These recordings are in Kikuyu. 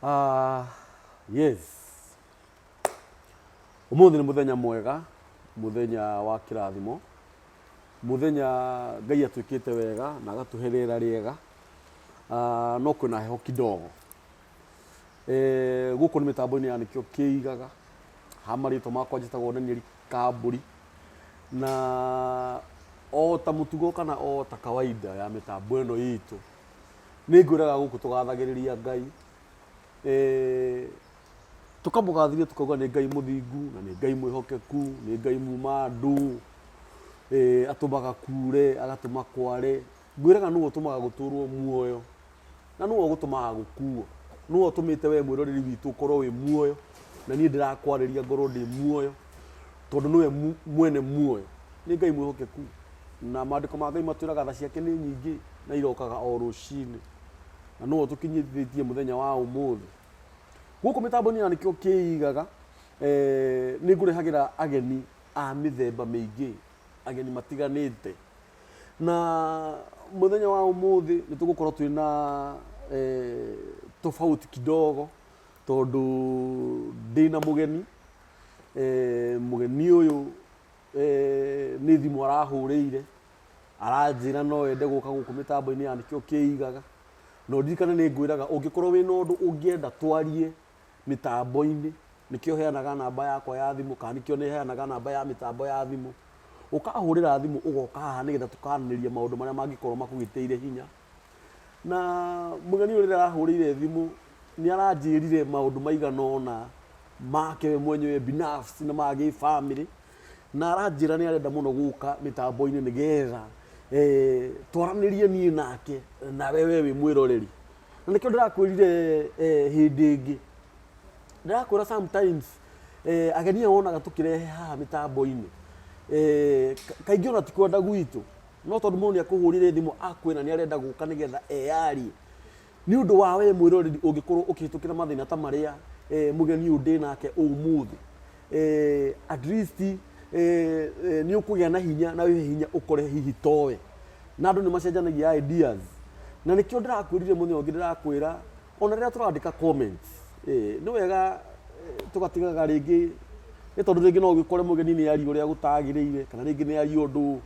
Yes, ũmũthĩ nĩ mũthenya mwega, mũthenya wa kĩrathimo, mũthenya Ngai atwĩkĩte wega na agatũhe rĩera rĩega, no kwĩna heho kidogo. Gũkũ nĩ mĩtambo-inĩ ya Nĩkĩo Kĩigaga, ha marĩtwa makwa njĩtagwo Daniel Kambũri, na o ta mũtugo kana o ta kawaida ya mĩtambo ĩno itũ, nĩ ngwĩraga gũkũ tũgathagĩrĩria Ngai, tũkamũgathĩrĩria tũkauga nĩ Ngai mũthingu na nĩ Ngai mwĩhokeku, nĩ Ngai muma andũ, atũmaga kure, agatũma kware. Ngwĩraga nũũ ũtũmaga gũtũrwo muoyo na nũũ ũgũtũmaga gũkuo. Nũũ ũtũmĩte we mwĩroreri witũ ũkorwo wĩ muoyo na niĩ ndĩrakwarĩria ngorwo ndĩ muoyo tondũ nĩwe mwene muoyo. Nĩ Ngai mwĩhokeku na maandĩko ma Ngai matwĩraga tha ciake nĩ nyingĩ na irokaga o rũcinĩ na nĩwe ũtũkinyithĩtie mũthenya wa ũmũthĩ. Gũkũ mĩtambo-inĩ ya Nĩkĩo Kĩigaga nĩ ngũrehagĩra ageni a mĩthemba mĩingĩ, ageni matiganĩte. Na mũthenya wa ũmũthĩ nĩ tũgũkorwo twĩna tofauti kidogo tondũ ndĩna mũgeni, mũgeni ũyũ nĩ thimũ arahũrĩire, aranjĩra no ende gũka gũkũ mĩtambo-inĩ ya Nĩkĩo Kĩigaga. Na ũririkane nĩ ngwĩraga ũngĩkorwo wĩna ũndũ ũngĩenda twarie mĩtambo-inĩ, nĩkĩo heanaga namba yakwa ya thimũ kana nĩkĩo heanaga namba ya mĩtambo ya thimũ, ũkahũrĩra thimũ ũgoka haha nĩgetha tũkaranĩria maũndũ marĩa mangĩkorwo makũgĩtĩire hinya. Na mũgeni ũyũ rĩrĩa arahũrĩire thimũ nĩ aranjĩrire maũndũ maigana ũna make we mwenyewe binafsi na ma gĩbamĩrĩ, na aranjĩra nĩ arenda mũno gũka mĩtambo-inĩ nĩgetha twaranĩrie niĩ nake nawe we wĩ mwĩroreri. Na nĩkĩo ndĩrakwĩrire hĩndĩ ĩngĩ, ndĩrakwĩra sometimes ageni aya wonaga tũkĩrehe haha mĩtambo-inĩ, kaingĩ ona ti kwenda gwitũ, no tondũ mũndũ nĩ akũhũrĩire thimũ akwĩra nĩ arenda gũka nĩgetha eyarie, nĩ ũndũ wa we mwĩroreri ũngĩkorwo ũkĩhĩtũkĩra mathĩna ta marĩa mũgeni ũyũ ndĩ nake ũmũthĩ, at least nĩ ũkũgĩa na hinya na wĩhe hinya ũkore hihi towe. Na andũ nĩ macenjanagia ideas. Na nĩkĩo ndĩrakwĩrire mũthenya ũngĩ ndĩrakwĩra ona rĩrĩa tũrandĩka comments, nĩ wega tũgatigaga rĩngĩ nĩ tondũ rĩngĩ no ũgĩkore mũgeni nĩ aria ũrĩa gũtagĩrĩire kana rĩngĩ nĩ aria ũndũ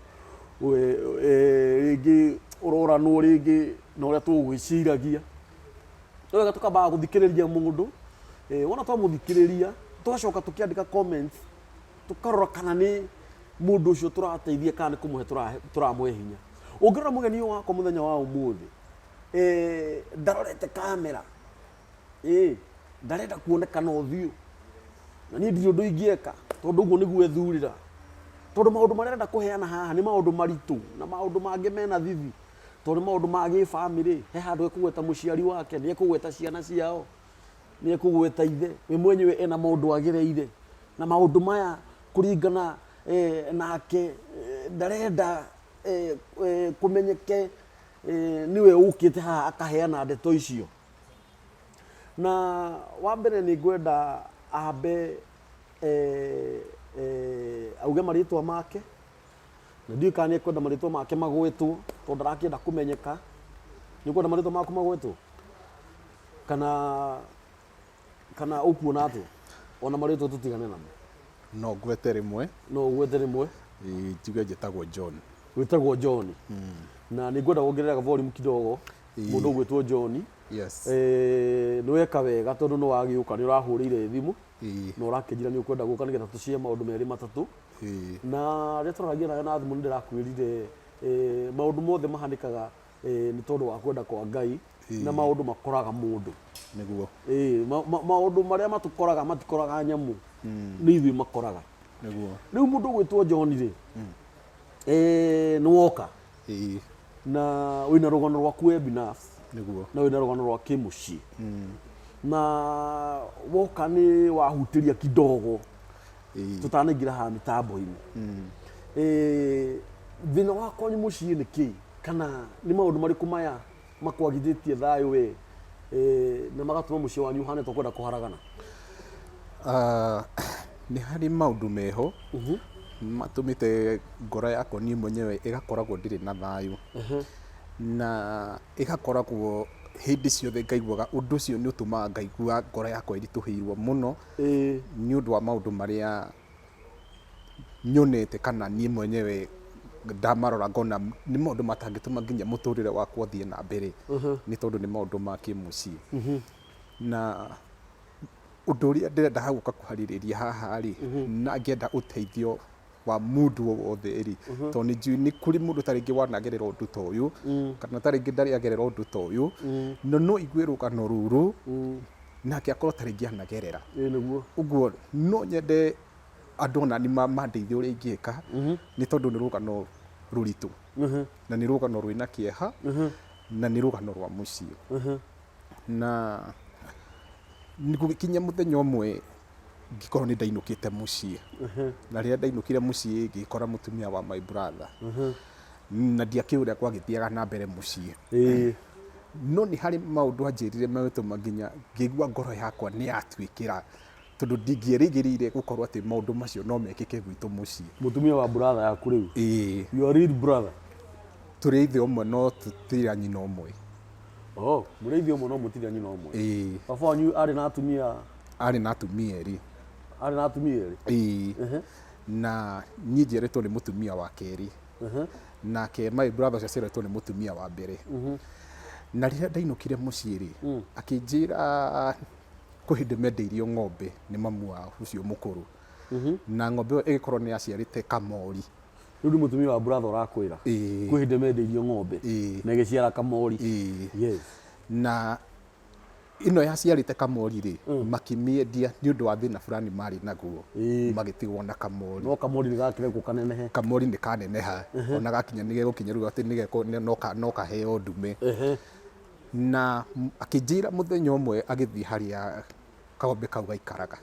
rĩngĩ ũroranwo rĩngĩ na ũrĩa tũgwĩciragia. Nĩ wega tũkambaga gũthikĩrĩria mũndũ, wona twamũthikĩrĩria tũgacoka tũkĩandĩka comments tũkarora kana nĩ mũndũ ũcio tũrateithia kana nĩ kũmũhe tũramũhe hinya. Ũngĩrora mũgeni ũyũ wakwa mũthenya wa ũmũthĩ, ndarorete kamera, ndarenda kuonekana ũthiũ, na niĩ ndirĩ ũndũ ingĩeka tondũ ũguo nĩguo ethurĩra. Tondũ maũndũ marĩa arenda kũheana haha nĩ maũndũ maritũ na maũndũ mangĩ mena thithi, tondũ nĩ maũndũ ma gĩbamĩrĩ, he handũ ekũgweta mũciari wake, nĩ ekũgweta ciana ciao, nĩ ekũgweta ithe, we mwenyewe ena maũndũ agereire, na maũndũ maya kũringana nake ndarenda kũmenyeke nĩwe ũkĩte haha akaheana ndeto icio. Na wa mbere nĩ ngwenda ambe auge marĩtwa make, na ndiũĩ kana nĩ ekwenda marĩtwa make magwetwo tondũ ndarakĩenda kũmenyeka. Nĩ ũkwenda marĩtwa maku magwetwo? Kana kana ũkuona atĩa? Ona marĩtwa tũtigane namo. No ngwete rĩmwe. No ũgwete rĩmwe. Ĩĩ njuge njĩtagwo John. Wĩtagwo John. Na nĩ ngwenda wongerere volume kidogo. Mũndũ ũgwĩtwo John. Yes. Nĩ weka wega tondũ nĩ wagĩũka nĩ ũrahũrĩire thimũ na ũrakĩnjĩra nĩ ũkwenda gũka nĩgetha tũshare maũndũ merĩ matatũ. Na rĩrĩa tũraragia nawe na thimũ nĩ ndĩrakwĩrire maũndũ mothe mahanĩkaga nĩ tondũ wa kwenda kwa Ngai na maũndũ makoraga mũndũ. Nĩguo. Maũndũ marĩa matũkoraga matikoraga nyamũ, nĩ ithuĩ makoraga. Nĩguo. Rĩu mũndũ ũgwĩtwo John rĩ, nĩ woka na wĩna rũgano rwaku we binafsi. Nĩguo. Na wĩna rũgano rwa kĩmũciĩ. Na woka nĩ wahutĩria kidogo tũtanaingĩra haha mĩtambo-inĩ. Thĩna wa kwanyu mũciĩ nĩ kĩĩ? Kana nĩ maũndũ marĩkũ maya makwagithĩtie thayũ we na magatũma mũciĩ wanyu ũhane ta ũkwenda kũharagana? Nĩ harĩ maũndũ meho matũmĩte ngoro yakwa niĩ mwenyewe ĩgakoragwo ndĩrĩ na thayũ. Na ĩgakoragwo Hĩndĩ ciothe ngaiguaga ũndũ ũcio nĩ ũtũmaga ngaigua ngoro yakwa ĩritũhĩirwo mũno nĩ ũndũ wa maũndũ marĩa nyonete kana niĩ mwenyewe ndamarora ngona nĩ maũndũ matangĩtũma nginya mũtũrĩre wakwa ũthiĩ na mbere nĩ tondũ nĩ maũndũ ma kĩmũciĩ. Na ũndũ ũrĩa ndĩrenda gũka kwarĩrĩria haha rĩ, na ngĩenda ũteithio wa mũndũ o wothe rĩ, tondũ nĩ njũĩ nĩ kũrĩ mũndũ ta rĩngĩ wanagerera ũndũ ta ũyũ, kana ta rĩngĩ ndarĩ agerera ũndũ ta ũyũ, na no igue rũgano rũrũ nake akorwo ta rĩngĩ anagerera. Ĩĩ nĩguo. Ũguo no nyende andũ ona ni mandeithie ũrĩa ingĩka, nĩ tondũ nĩ rũgano rũritũ, na nĩ rũgano rwĩna kĩeha, na nĩ rũgano rwa mũciĩ. Na gũgĩkinya mũthenya ũmwe ngĩkorwo nĩ ndainũkĩte mũciĩ, na rĩrĩa ndainũkire mũciĩ ngĩkora mũtumia wa my brother, na ndiakĩũĩ ũrĩa gwagĩthiaga na mbere mũciĩ. No nĩ harĩ maũndũ anjĩrire magĩtũma nginya ngĩigua ngoro yakwa nĩ yatuĩkĩra, tondũ ndingĩerĩgĩrĩire gũkorwo atĩ maũndũ macio no mekĩke gwitũ mũciĩ. Mũtumia wa brother yaku rĩu? Ĩĩ. Your real brother? Tũrĩ ithe ũmwe no tũtirĩ a nyina ũmwe. Oh, mũrĩ ithe ũmwe no mũtirĩ a nyina ũmwe. Ĩĩ. Baba wanyu arĩ na atumia? Arĩ na atumia erĩ. Arĩ na atumia erĩ? Ĩĩ. Na niĩ njiarĩtwo nĩ mũtumia wa kerĩ. Nake my brother ũcio aciarĩtwo nĩ mũtumia wa mbere. Na rĩrĩa ndainũkire mũciĩ rĩ, akĩnjĩra kwĩ hĩndĩ mendeirio ng'ombe nĩ mamu wao ũcio mũkũrũ. Na ng'ombe ĩyo ĩgĩkorwo nĩ yaciarĩte kamori. Rĩu nĩ mũtumia wa brother ũrakwĩra? Ĩĩ. Kwĩ hĩndĩ mendeirio ng'ombe Ĩĩ. na ĩgĩciara kamori. Ĩĩ. Yes. Na ĩno yaciarĩte kamori rĩ, makĩmĩendia nĩ ũndũ wa thĩna fulani marĩ naguo. Magĩtigwo na kamori. No kamori nĩ gakĩrekwo kanenehe. Kamori nĩ kaneneha. Ona gakinya nĩ gegũkinya rĩu atĩ nĩ no kaheo ndume. Na akĩnjĩra mũthenya ũmwe agĩthiĩ harĩa kagombe kau gaikaraga.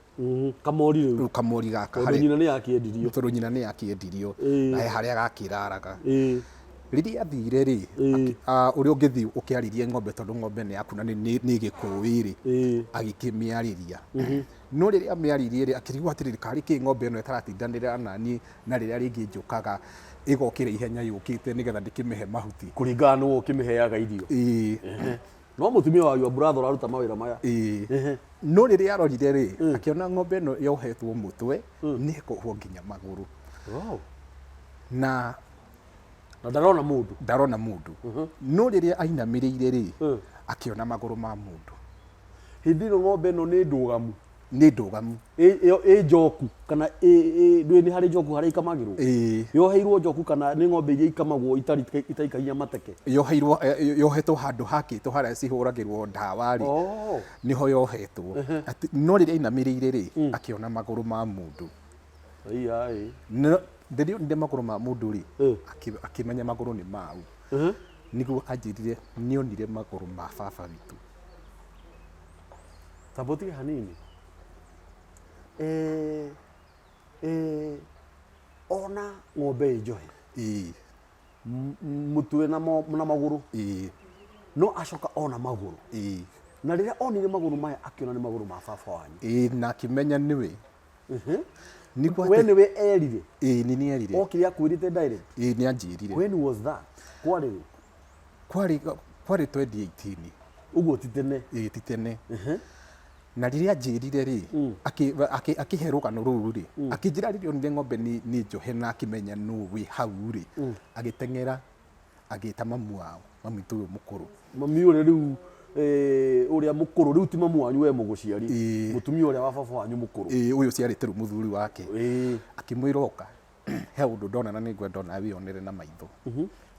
Kamori rĩu. Rĩu kamori gaka. Tondũ nyina nĩ yakĩendirio. Tondũ nyina nĩ yakĩendirio. Na he harĩa gakĩraraga. Rĩrĩa athire rĩ, ũrĩa ũngĩthiĩ ũkĩarĩrie ng'ombe tondũ ng'ombe nĩ yaku na nĩ gĩkũĩ rĩ, agĩkĩmĩarĩria. No rĩrĩa amĩarĩrie rĩ, akĩrigwo atĩrĩrĩ, karĩ kĩ ng'ombe ĩno ĩtaratindanĩra naniĩ na rĩrĩa rĩngĩ njũkaga ĩgokĩra ihenya yũkĩte nĩgetha ndĩkĩmĩhe mahuti. Kũringana nĩwe ũkĩmĩheaga irio. No mũtumia wa your brother ũraruta mawĩra maya. No rĩrĩa arorire rĩ, akĩona ng'ombe ĩno yohetwo mũtwe, nĩ ĩkohwo nginya magũrũ. Na Na ndarona mũndũ. Ndarona mũndũ. No rĩrĩa ainamĩrĩire rĩ, akĩona magũrũ ma mũndũ. Hĩndĩ ĩno ng'ombe ĩno nĩ ndũgamu. Nĩ ndũgamu. Ĩ njoku kana ndũĩ nĩ harĩ njoku harĩa ikamagĩrwo? Ĩĩ. Yoheirwo njoku kana nĩ ng'ombe iria ikamagwo itaikagia mateke? Yoheirwo, yohetwo handũ hakĩtwo harĩa cihũragĩrwo ndawa rĩ. Nĩho yohetwo. Atĩ, no rĩrĩa ainamĩrĩire rĩ, akĩona magũrũ ma mũndũ. Ai, ai. No, rĩrĩa onire magũrũ ma mũndũ rĩ, akĩmenya magũrũ nĩ mau. Nĩguo anjĩrire nĩonire magũrũ ma baba witũ. Tamba ũtige hanini. Ona ng'ombe ĩ njohe. Mũtwe na magũrũ. No acoka ona magũrũ. Na rĩrĩa onire magũrũ maya akĩona nĩ magũrũ ma baba wanyu. Na akĩmenya nĩwe. Nĩguo We atĩ nĩwe erire? Ĩĩ, nĩ niĩ erire. Okire akwĩrĩte direct? Ĩĩ, nĩ anjĩrire. When was that? Kwarĩ rĩ? Kwarĩ 2018. Ũguo ti tene? Ĩĩ, ti tene. Na rĩrĩa anjĩrire rĩ, akĩhe rũgano rũu rĩ, akĩnjĩra rĩrĩa onire ng'ombe nĩ njohe na akĩmenya nũ wĩ hau rĩ, agĩteng'era, agĩta mamu wao, mami witũ ũyũ mũkũrũ. Mami ũrĩa rĩu, ũrĩa mũkũrũ, rĩu ti mamu wanyu we mũgũciari. Mũtumia ũrĩa wa baba wanyu mũkũrũ. Ĩĩ, ũyũ ũciarĩte rĩu mũthuri wake. Akĩmwĩra oka, he ũndũ ndona na nĩngwenda onawe wĩyonere na maitho.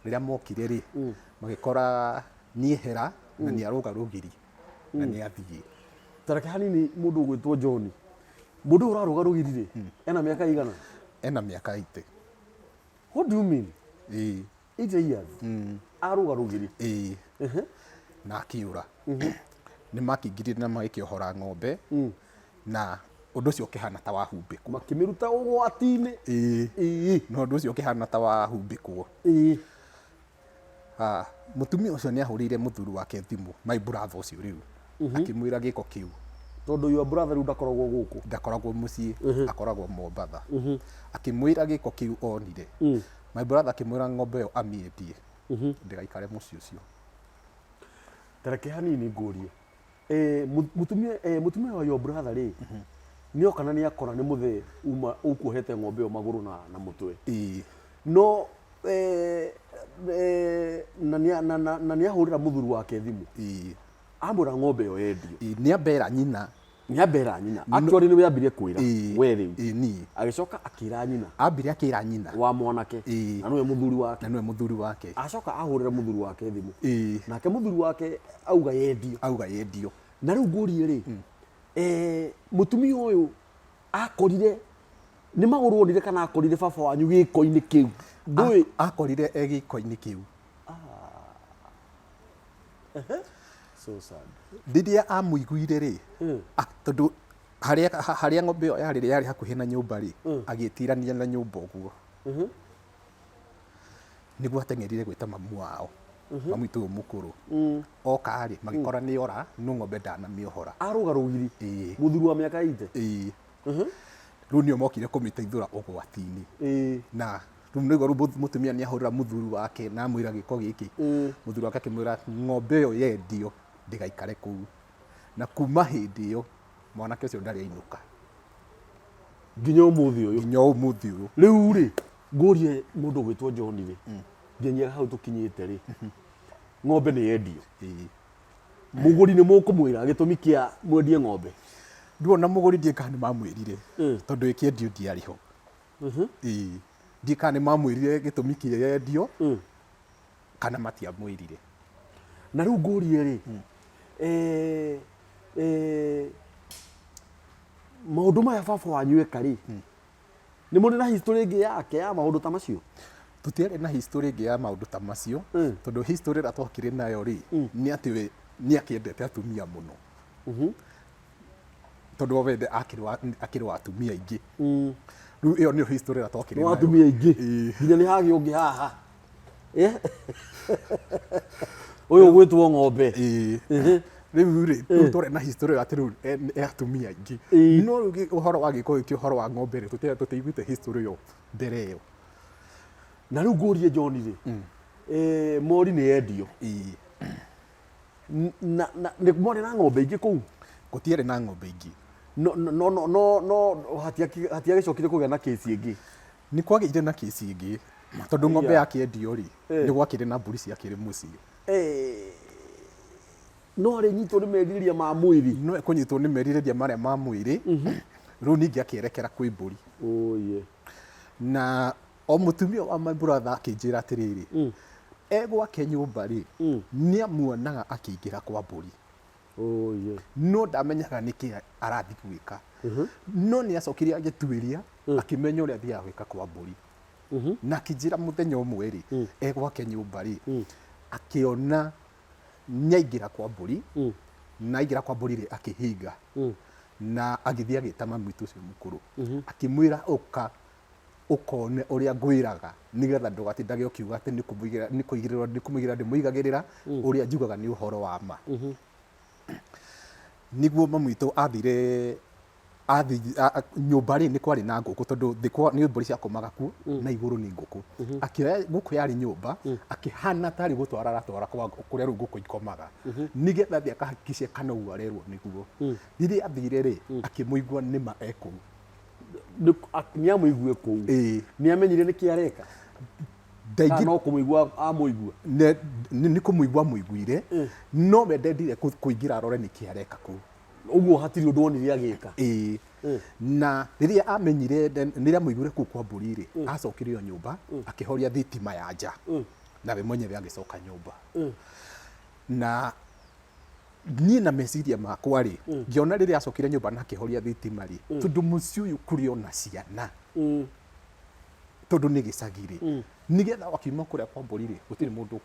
Rĩrĩa mokire rĩ, magĩkora niehera na nĩarũga rũgiri na nĩathiĩ. Tareke hanini mũndũ ũgwĩtwo John. Mũndũ ũyũ ũrarũga rũgiri rĩ, ena mĩaka igana? Ena mĩaka 80. What do you mean? Ĩĩ. 80 years? Arũga rũgiri? Ĩĩ. Na akĩũra. Nĩ makĩingĩrire na magĩkĩohora ng'ombe. Na ũndũ ũcio ũkĩhana ta wahumbĩkwo. Makĩmĩruta ũgwati-inĩ. Ĩĩ. Na ũndũ ũcio ũkĩhana ta wahumbĩkwo. Mũtumia ũcio nĩ ahũrĩire mũthuri wake thimũ, my brother ũcio rĩu. Akĩmwĩra gĩko kĩu. Tondũ your brother rĩu ndakoragwo gũkũ. Ndakoragwo mũciĩ, akoragwo Mombatha. Akĩmwĩra gĩko kĩu onire. My brother akĩmwĩra ng'ombe ĩyo amĩendie. Ndĩgaikare mũciĩ ũcio. Tareke hanini ngũrie. Mũtumia wa your brother rĩ, nĩ oka na nĩ akora nĩ mũthee uma ũkuohete ng'ombe ĩyo magũrũ na mũtwe. Ĩĩ. No na nĩ ahũrĩra mũthuri wake thimũ. Ĩĩ. Amwĩra ng'ombe ĩyo yendio. Ĩĩ, nĩ ambera nyina. Nĩ ambera nyina. Actually nĩwe ambirie kwĩra we rĩu. Ĩĩ, niĩ. Agĩcoka akĩra nyina. Ambire akĩra nyina. Wa mwanake. Ĩĩ. Na nĩwe mũthuri wake. Na nĩwe mũthuri wake. Acoka ahũrĩra mũthuri wake thimũ. Ĩĩ. Nake mũthuri wake auga yendio. Auga yendio. Na rĩu ngũrie rĩ, mũtumia ũyũ akorire nĩ magũrũ onire kana akorire baba wanyu gĩko-inĩ kĩu? Ndũĩ. Akorire e gĩko-inĩ kĩu. So sad. Rĩrĩa amũiguire rĩ, tondũ harĩa ng'ombe ĩyo yarĩ yarĩ hakuhĩ na nyũmba rĩ, agĩtirania na nyũmba ũguo. Nĩguo ateng'erire gwĩta mamu wao. Mamu witũ ũyũ mũkũrũ. Oka rĩ, magĩkora nĩ ora, no ng'ombe ndanamĩohora. Arũga rũgiri. Ĩĩ. Mũthuri wa mĩaka 80. Ĩĩ. Rĩu nĩo mokire kũmĩteithũra ũgwati-inĩ. Na rĩu nĩguo rĩu mũtumia nĩ ahũrĩra mũthuri wake na amwĩra gĩko gĩkĩ. Mũthuri wake akĩmwĩra ng'ombe ĩyo yendio ndĩgaikare kũu. Na kuma hĩndĩ ĩyo mwanake ũcio ndarĩ ainũka. Nginya ũmũthĩ ũyũ. Nginya ũmũthĩ ũyũ. Rĩu rĩ, ngũrie mũndũ ũgwĩtwo John rĩ, nginya hau tũkinyĩte rĩ, ng'ombe nĩ yendio. Mũgũri nĩ mũkũmwĩra gĩtũmi kĩa mwendie ng'ombe? Nduona mũgũri ndiĩ kana nĩ mamwĩrire, tondũ ĩkĩendio ndiarĩ ho. Ĩĩ. Ndiĩ kana nĩ mamwĩrire gĩtũmi kĩa yendio, kana matiamwĩrire. Na rĩu ngũrie rĩ, maũndũ maya baba wanyu eka rĩ, nĩ mũrĩ na history ĩngĩ yake ya maũndũ ta macio? Tũtiarĩ na history ĩngĩ ya maũndũ ta macio, tondũ history ĩrĩa twakĩrĩ nayo rĩ, nĩ atĩ we nĩ akĩendete atumia mũno. Tondũ we wende akĩrĩ wa atumia aingĩ. Rĩu ĩyo nĩyo history ĩrĩa twakĩrĩ Nĩ wa nayo. atumia aingĩ. Ĩĩ. Nginya nĩ hagĩa ũngĩ haha. Ũyũ ũgwĩtwo ng'ombe. Ĩĩ. Rĩu rĩ, rĩu twarĩ na history ĩyo atĩ rĩu e atumia aingĩ. No rĩu ũhoro wa gĩko gĩkĩ, ũhoro wa ng'ombe rĩ, tũtiaiguĩte history ĩyo mbere ĩyo. Na rĩu ngũrie John rĩ, mori nĩ yendio. Ĩĩ. Na nĩ mwarĩ na ng'ombe ingĩ kũu? Gũtiarĩ na ng'ombe ingĩ. No, no, no, no, no, no, hatiagĩcokire kũgĩa na kesi ĩngĩ? Nĩ kwagĩire na kesi ĩngĩ, tondũ ng'ombe yakĩendio rĩ, nĩ gwakĩrĩ na mbũri ciakĩrĩ mũciĩ. No arĩ nyitwo nĩ merirĩria ma mwĩrĩ. No ekũnyitwo nĩ merirĩria marĩa ma mwĩrĩ, rĩu ningĩ akĩerekera kwĩ mbũri. Oye. Na o mũtumia wa my brother akĩnjĩra atĩrĩrĩ, e gwake nyũmba rĩ, nĩ amuonaga akĩingĩra kwa mbũri. Oye. No ndamenyaga nĩkĩ arathiĩ gwĩka. No nĩ acokire agĩtuĩria, akĩmenya ũrĩa athiaga gwĩka kwa mbũri. Na akĩnjĩra mũthenya ũmwe rĩ, e gwake nyũmba rĩ, akĩona nĩaingĩra kwa mbũri, na aingĩra kwa mbũri rĩ, akĩhinga. Na agĩthiĩ agĩta mami witũ ũcio mũkũrũ. Akĩmwĩra ũka ũkone ũrĩa ngwĩraga, nĩgetha ndũgatindage ũkiuga atĩ nĩ kũmũigĩrĩra ndĩmũigagĩrĩra, ũrĩa njugaga nĩ ũhoro wa ma. Nĩguo mami witũ athire, nyũmba rĩ, nĩ kwarĩ na ngũkũ, tondũ thĩ nĩ mbũri ciakomaga kuo, na igũrũ nĩ ngũkũ. Akĩoya ngũkũ yarĩ nyũmba, akĩhana tarĩ gũtwara aratwara kwa kũrĩa rĩu ngũkũ ikomaga. Nĩgetha athiĩ akahakikice kana ũguo arerwo nĩguo. Rĩrĩa athire rĩ, akĩmũigua nĩma e kũu. Nĩ amũigue kũu. Ĩĩ. Nĩ amenyire nĩkĩ areka? Ndaingĩ- Kana no kũmũigua amũigua? Nĩ kũmũigua amũiguire, no we ndendire kũingĩra arore nĩkĩ areka kũu. Ũguo hatirĩ ũndũ onire agĩka. Ĩĩ. Na rĩrĩa amenyire, rĩrĩa amũiguire kũu kwa mbũri rĩ, acokire o nyũmba, akĩhoria thitima ya nja. Na we mwenyewe agĩcoka nyũmba. Na niĩ na meciria makwa rĩ, ngĩona rĩrĩa acokire nyũmba na akĩhoria thitima rĩ, tondũ mũciĩ ũyũ kũrĩ ona ciana. Tondũ nĩ gĩcagi rĩ, nĩgetha wakiuma kũrĩa kwa mbũri rĩ, gũtirĩ mũndũ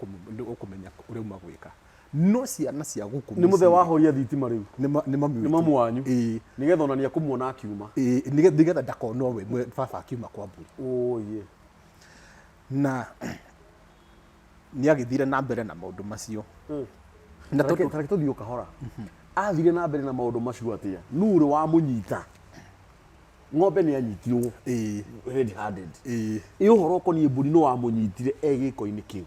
ũkũmenya ũrĩa uma gwĩka. No ciana cia gũkũ Nĩ mũthee mũciĩ wahoria thitima rĩu? Nĩ mami Nĩ witũ. mamu wanyu? Ĩĩ. Nĩgetha ona nĩekũmuona akiuma. Ĩĩ, nĩgetha ndakonwo we baba akiuma kwa mbũri. Oye. Na nĩ agĩthire na mbere na maũndũ macio. Na tondũ Tareke tũthiĩ o kahora. Athire na mbere na maũndũ macio atĩa? Nũ ũrĩ wamũnyita? Ng'ombe nĩ anyitirwo. Ĩĩ. Red handed. Ĩĩ. Ĩ ũhoro ũkoniĩ mbũri nũ wamũnyitire e gĩko-inĩ kĩu?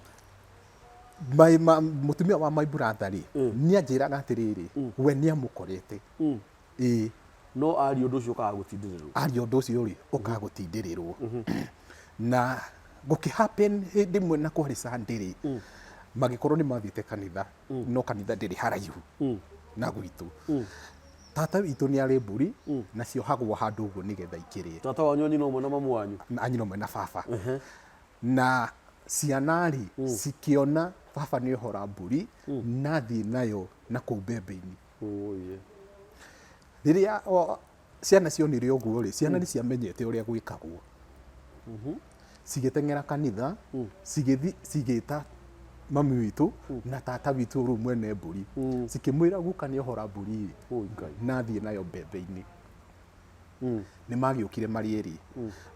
Mũtumia wa my brother rĩ, nĩ anjĩraga atĩrĩrĩ, we nĩ amũkorete. Ĩĩ. No aria ũndũ ũcio ũkaga gũtindĩrĩrwo. Aria ũndũ ũcio rĩ, ũkaga gũtindĩrĩrwo. Na gũkĩ happen hĩndĩ ĩmwe na kwarĩ Sunday rĩ, magĩkorwo nĩ mathiĩte kanitha, no kanitha ndĩrĩ haraihu na gwitũ. Tata witũ nĩ arĩ mbũri, na ciohagwo handũ ũguo nĩgetha ikĩrĩe. Tata wanyu a nyina ũmwe na mamu wanyu? A nyina ũmwe na baba. Na ciana rĩ, cikĩona baba nĩ ohora mbũri, na athiĩ nayo na kũu mbembe-inĩ. Rĩrĩa ciana cionire ũguo rĩ, ciana nĩ ciamenyete ũrĩa gwĩkagwo. Cigĩteng'era kanitha, cigĩthiĩ cigĩta mami witũ na tata witũ rĩu mwene mbũri. Cikĩmwĩra guka nĩ ohora mbũri ĩ, na athiĩ nayo mbembe-inĩ. Nĩ magĩũkire marĩ erĩ.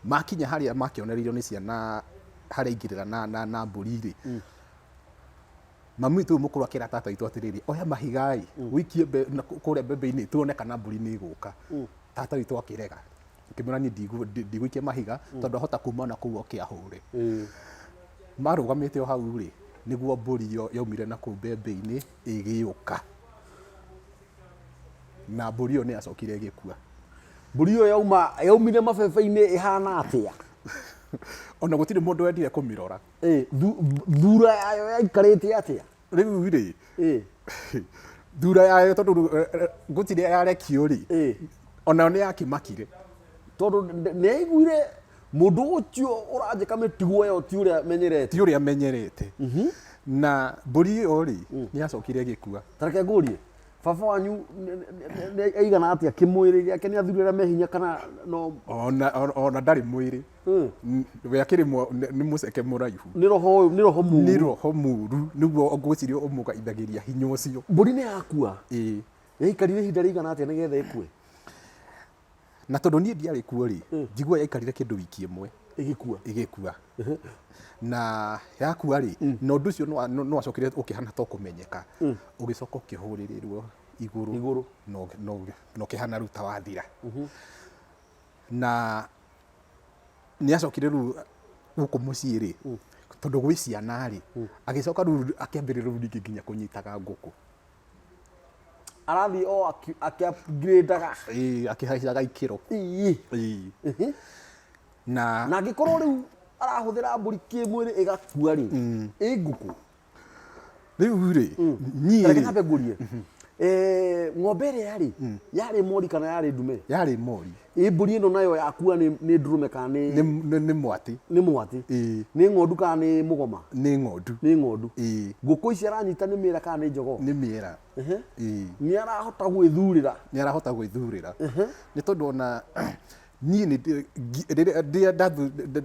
Makinya harĩa makĩonereirio nĩ ciana harĩa aingĩrĩra na mbũri rĩ, mami witũ ũyũ mũkũrũ akĩra tata witũ atĩrĩrĩ, oya mahiga ĩ, ũikie kũrĩa mbembe-inĩ tuone kana mbũri nĩ ĩgũka. Tata witũ akĩrega, akĩmwĩra niĩ ndigũikia mahiga tondũ ahota kuma na kũu oke ahũre. Marũgamĩte o hau rĩ, nĩguo mbũri ĩyo yaumire na kũu mbembe-inĩ ĩgĩũka. Na mbũri ĩyo nĩ yacokire ĩgĩkua. Mbũri ĩyo yauma yaumire mabebe-inĩ ĩhana atĩa? Ona gũtirĩ mũndũ wendire kũmĩrora. Thura yayo yaikarĩte atĩa? Rĩu rĩ, thura yayo tondũ rĩu, gũtirĩ yarekio rĩ, onayo nĩ yakĩmakire. Tondũ nĩ yaiguire mũndũ ũcio ũranjĩka mĩtugo ĩyo ti ũrĩa menyerete. Ti ũrĩa menyerete. Na mbũri ĩyo rĩ, nĩ yacokire ĩgĩkua. Ta reke ngũrie, baba wanyu nĩ aigana atĩa kĩmwĩrĩ gĩake? Nĩ athuri arĩa me hinya kana no? Ona ndarĩ mwĩrĩ. We akĩrĩ nĩ mũceke mũraihu. Nĩ roho ũyũ, nĩ roho mũru. Nĩ roho mũru, nĩguo ngwĩciria ũmũgaithagĩria hinya ũcio. Mbũri nĩ yakua? Ĩĩ. Yaikarire ihinda rĩigana atĩa nĩgetha ĩkue? Na tondũ niĩ ndiarĩ kuo rĩ, njiguaga yaikarire kĩndũ wiki ĩmwe. Ĩgĩkua? Ĩgĩkua. Na yakua rĩ, na ũndũ ũcio nĩ wacokire ũkĩhana ta ũkũmenyeka. Ũgĩcoka ũkĩhũrĩrĩrwo igũrũ. Igũrũ. Na ũkĩhana rĩu ta wathira. Na nĩ acokire rĩu gũkũ mũciĩ rĩ, tondũ gwĩ ciana rĩ, agĩcoka rĩu akĩambĩrĩria rĩu ningĩ nginya kũnyitaga ngũkũ. Arathiĩ o akĩ-upgrade-aga. Ĩĩ, akĩhaicaga ikĩro. Ĩĩ. Na Na angĩkorwo rĩu arahũthĩra mbũri kĩmwĩrĩ ĩgakua rĩ, ĩ ngũkũ? Rĩu rĩ, niĩ Reke rĩ, nyambe ngũrie. Ng'ombe ĩrĩa rĩ, yarĩ mori kana yarĩ ndume? Yarĩ mori. Ĩ mbũri ĩno nayo yakua nĩ ndũrũme kana nĩ Nĩ mwatĩ. Nĩ mwatĩ. Ĩĩ. Nĩ ng'ondu kana nĩ mũgoma? Nĩ ng'ondu. Nĩ ng'ondu. Ĩĩ. Ngũkũ ici aranyita nĩ mĩera kana nĩ jogoo? Nĩ mĩera. Ĩĩ. Nĩ arahota gwĩthurĩra. Nĩ arahota gwĩthurĩra. Nĩ tondũ ona niĩ nĩ rĩrĩa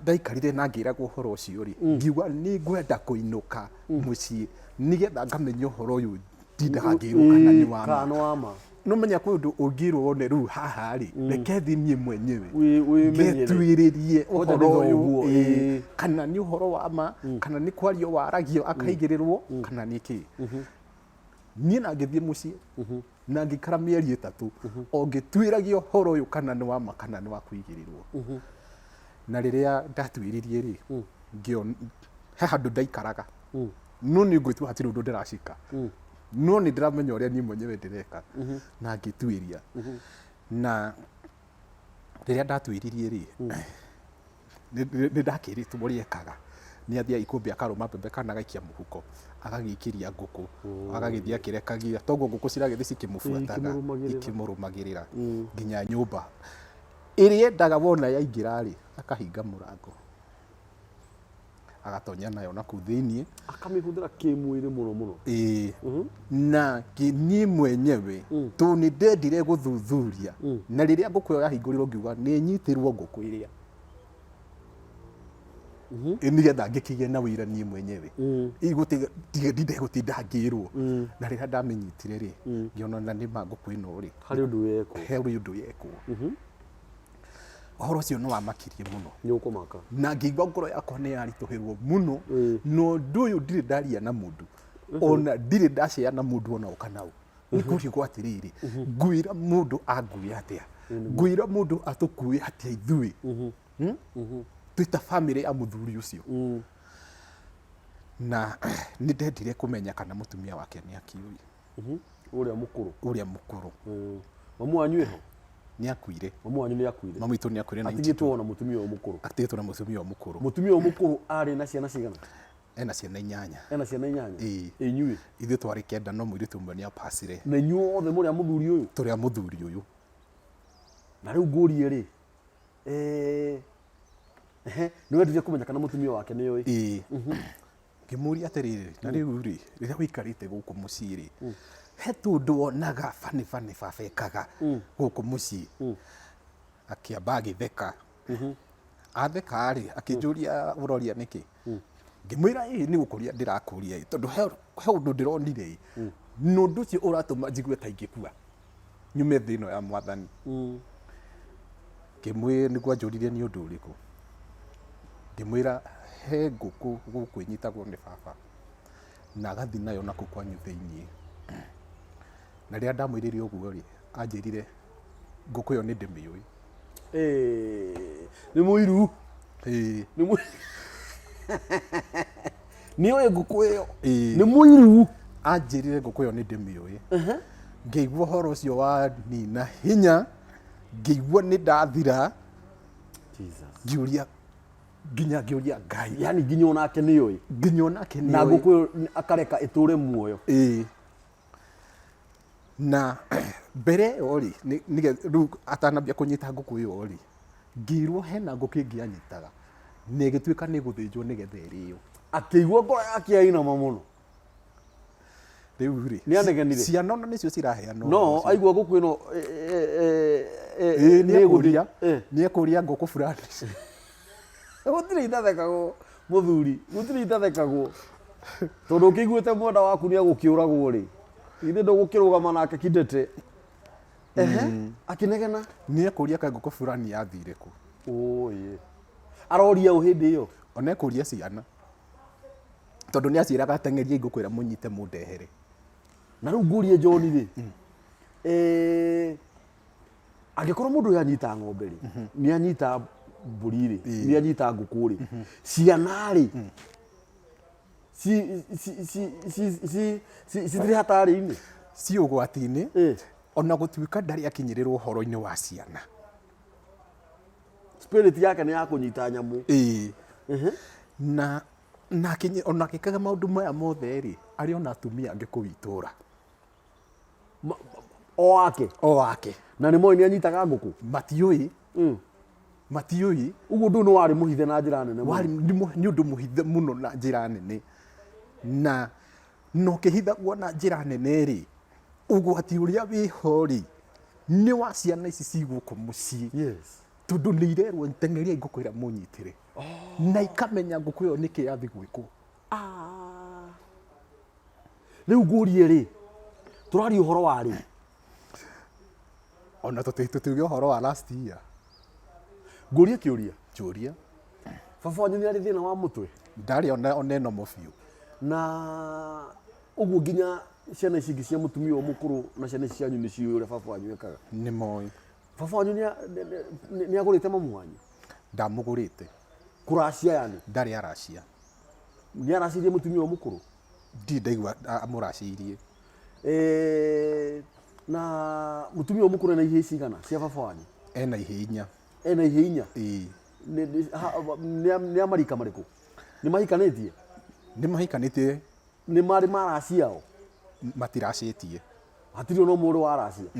ndaikarire na ngĩragwo ũhoro ũcio rĩ, ngiuga nĩ ngwenda kũinũka mũciĩ nĩgetha ngamenye ũhoro ũyũ ndindaga ngĩrwo kana nĩ wa ma. Kana nĩ wa ma. No menya kwĩ ũndũ ũngĩrwo wone rĩu haha rĩ, reke thiĩ niĩ mwenyewe Wĩmenyere. ngetuĩrĩrie Kwanja ũhoro nĩ ũyũ, thoguo, ĩĩ, kana nĩ ũhoro wa ma, kana nĩ kwario waragio akaigĩrĩrwo, kana nĩ kĩ. Niĩ na ngĩthiĩ mũciĩ na ngĩikara mĩeri 3 o ngĩtuĩragia ũhoro ũyũ kana nĩ wa ma kana nĩ wa kũigĩrĩrwo. Na rĩrĩa ndatuĩririe rĩ, ngĩona he handũ ndaikaraga, no nĩ ngwĩtua hatirĩ ũndũ ndĩracika, no nĩ ndĩramenya ũrĩa niĩ mwenyewe ndĩreka, na ngĩtuĩria. Na rĩrĩa ndatuĩririe rĩ, nĩ ndakĩrĩtwo ũrĩa ekaga. Nĩ athiaga ikũmbĩ akarũma mbembe kana agaikia mũhuko, agagĩikĩria ngũkũ, agagĩthiĩ akĩrekagia, toguo ngũkũ ciragĩthiĩ cikĩmũbuataga, Ikĩmũrũmagĩrĩra. ikĩmũrũmagĩrĩra nginya nyũmba. Ĩrĩa endaga wona yaingĩra rĩ, akahinga mũrango, agatonya nayo na kũu thĩiniĩ. Akamĩhũthĩra kĩmwĩrĩ mũno mũno. Ĩĩ. Na niĩ mwenyewe tondũ nĩ ndendire gũthuthuria, na rĩrĩa ngũkũ ĩyo yahingũrirwo ngiuga nĩ nyitĩrwo ngũkũ ĩrĩa. Ĩ nĩgetha ngĩkĩgĩe na wĩra niĩ mwenyewe. Ndinde gũtinda ngĩrwo. Na rĩrĩa ndamĩnyitire rĩ, ngĩona na nĩ ma ngũkũ ĩno rĩ, Harĩ ũndũ yekwo. Harĩ ũndũ yekwo. Ũhoro ũcio nĩ wamakirie mũno. Nĩ ũkũmaka. Na ngĩigua ngoro yakwa nĩ yaritũhĩrwo mũno. Na ũndũ ũyũ ndirĩ ndaria na mũndũ. Ona ndirĩ ndacea na mũndũ ona ũ kana ũ. Nĩ kũrigwo atĩrĩrĩ, ngwĩra mũndũ angue atĩa? Ngwĩra mũndũ atũkue atĩa ithuĩ? Twĩ ta bamĩrĩ ya mũthuri ũcio. Na nĩ ndendire kũmenya kana mũtumia wake nĩ akiũĩ. Ũrĩa mũkũrũ. Ũrĩa mũkũrũ. Mamu wanyu ĩho? Nĩ akuire. Mamu wanyu nĩ akuire. Mamu witũ nĩ akuire. Atigĩtwo na mũtumia ũyũ mũkũrũ. Atigĩtwo na mũtumia ũyũ mũkũrũ. Mũtumia ũyũ mũkũrũ arĩ na ciana cigana? Ena ciana 8. Ena ciana 8? Ĩĩ. Inyuĩ? Ithuĩ twarĩ 9 no mũirĩtu ũmwe nĩ apacire. Na inyuĩ othe mũrĩ a mũthuri ũyũ? Tũrĩ a mũthuri ũyũ. Na rĩu ngũrie rĩ, nĩ wendire kũmenya kana mũtumia wake nĩ oĩ? Ĩĩ. Ngĩmũria atĩrĩrĩ, na rĩu rĩ, rĩrĩa wĩikarĩte gũkũ mũciĩ rĩ, he tũndũ wonaga bani bani baba ekaga gũkũ mũciĩ. Akĩamba agĩtheka. Atheka rĩ, akĩnjũria ũroria nĩkĩ? Ngĩmwĩra ĩĩ nĩ gũkũria ndĩrakũria ĩ, tondũ he ũndũ ndĩronire ĩ, na ũndũ ũcio ũratũma njigue ta ingĩkua nyume thĩ ĩno ya mwathani. Ngĩmwĩra nĩguo anjũririe nĩ ũndũ ũrĩkũ. Ngĩmwĩra he ngũkũ gũkũ ĩnyitagwo nĩ baba na agathiĩ nayo nakũu kwanyu thĩiniĩ. Na rĩrĩa ndamwĩrire ũguo rĩ, anjĩrire ngũkũ ĩyo nĩ ndĩmĩũĩ. Nĩ mũiru. Ĩĩ. Nĩ oĩ ngũkũ ĩyo. Ĩĩ. Nĩ mũiru. Anjĩrire ngũkũ ĩyo nĩ ndĩmĩũĩ. Ngĩigua ũhoro ũcio wa nina hinya, ngĩigua nĩ ndathira. Jesus. Ngĩũria nginya ngĩũria Ngai. Yani nginya onake nĩ oĩ. Nginya onake nĩ Na oĩ. ngũkũ ĩyo akareka ĩtũre muoyo. Ĩĩ. Na mbere ĩyo rĩ, rĩu atanambia kũnyita ngũkũ ĩyo rĩ, ngĩirwo hena ngũkũ ĩngĩ anyitaga na ĩgĩtuĩka nĩ ĩgũthĩnjwo nĩgetha ĩrĩo. Akĩigua ngoro yake yainama mũno. Rĩu rĩ, Nĩ anegenire? ciana ona nĩcio ciraheanwo. No, aigua ngũkũ ĩno, Ĩĩ, nĩ ĩgũthiĩ. nĩ ekũria ngũkũ fulani. Gũtirĩ itathekagwo mũthuri, gũtirĩ itathekagwo. Tondũ ũkĩiguĩte mwenda waku nĩ egũkĩũragwo rĩ, githĩ ndũgũkĩrũgama nake kidete. Akĩnegena. Nĩ ekũria kaĩ ngũkũ fulani yathire kũ. Ũĩ. Aroria ũ hĩndĩ ĩyo? Ona ekũria ciana. Tondũ nĩ aciĩraga ateng'erie ngũkũ ĩrĩa mũnyite mũndehere. Na rĩu ngũrie John rĩ, angĩkorwo mũndũ ũyũ anyita ng'ombe rĩ, nĩ anyita mbũri rĩ, nĩ anyita ngũkũ rĩ, ciana rĩ, citirĩ hatarĩ-inĩ? Ci ũgwati-inĩ, ona gũtuĩka ndarĩ akinyĩrĩrwo ũhoro-inĩ wa ciana. Spirit yake nĩ ya kũnyita nyamũ. Ĩĩ. Na ona akĩkaga maũndũ maya mothe rĩ, arĩ ona atumia angĩ kũu itũũra. O ake? O ake. Na nĩ moĩ nĩ anyitaga ngũkũ? Matiũĩ. Matiũĩ. Ũguo ũndũ ũyũ nĩ warĩ mũhithe na njĩra nene mũno. Warĩ nĩ ũndũ mũhithe mũno na njĩra nene. Na no kĩhithagwo na njĩra nene rĩ, ũgwati ũrĩa wĩho rĩ, nĩ wa ciana ici ci gũkũ mũciĩ. Tondũ nĩ irerwo teng'eria ngũkũ ĩrĩa mũnyitĩre. Na ikamenya ngũkũ ĩyo nĩkĩ yathi gwĩkwo. Rĩu ngũrie rĩ, tũraria ũhoro wa rĩ? Ona tũtiuge ũhoro wa last year. Ngũrie kĩũria? Kĩũria. Baba wanyu nĩ arĩ thĩna wa mũtwe? Ndarĩ ona ĩno mũbiũ. Na ũguo nginya ciana ici ingĩ cia mũtumia ũyũ mũkũrũ na ciana ici cianyu nĩ ciũĩ ũrĩa baba wanyu ekaga? Nĩ moĩ. Baba wanyu nĩ agũrĩte mamu wanyu? Ndamũgũrĩte. Kũracia yani? Ndarĩ aracia. Nĩ aracirie mũtumia ũyũ mũkũrũ? Ndirĩ ndaigua amũracĩirie. Na mũtumia ũyũ mũkũrũ ena ihĩĩ cigana cia baba wanyu? Ena ihĩĩ 4. Ena ihĩĩ 4? Ĩĩ. Nĩ a marika marĩkũ? Nĩ mahikanĩtie? Nĩ mahikanĩtie. Nĩ marĩ maracia o? Matiracĩtie. Hatirĩ ona ũmwe ũrĩ waracia?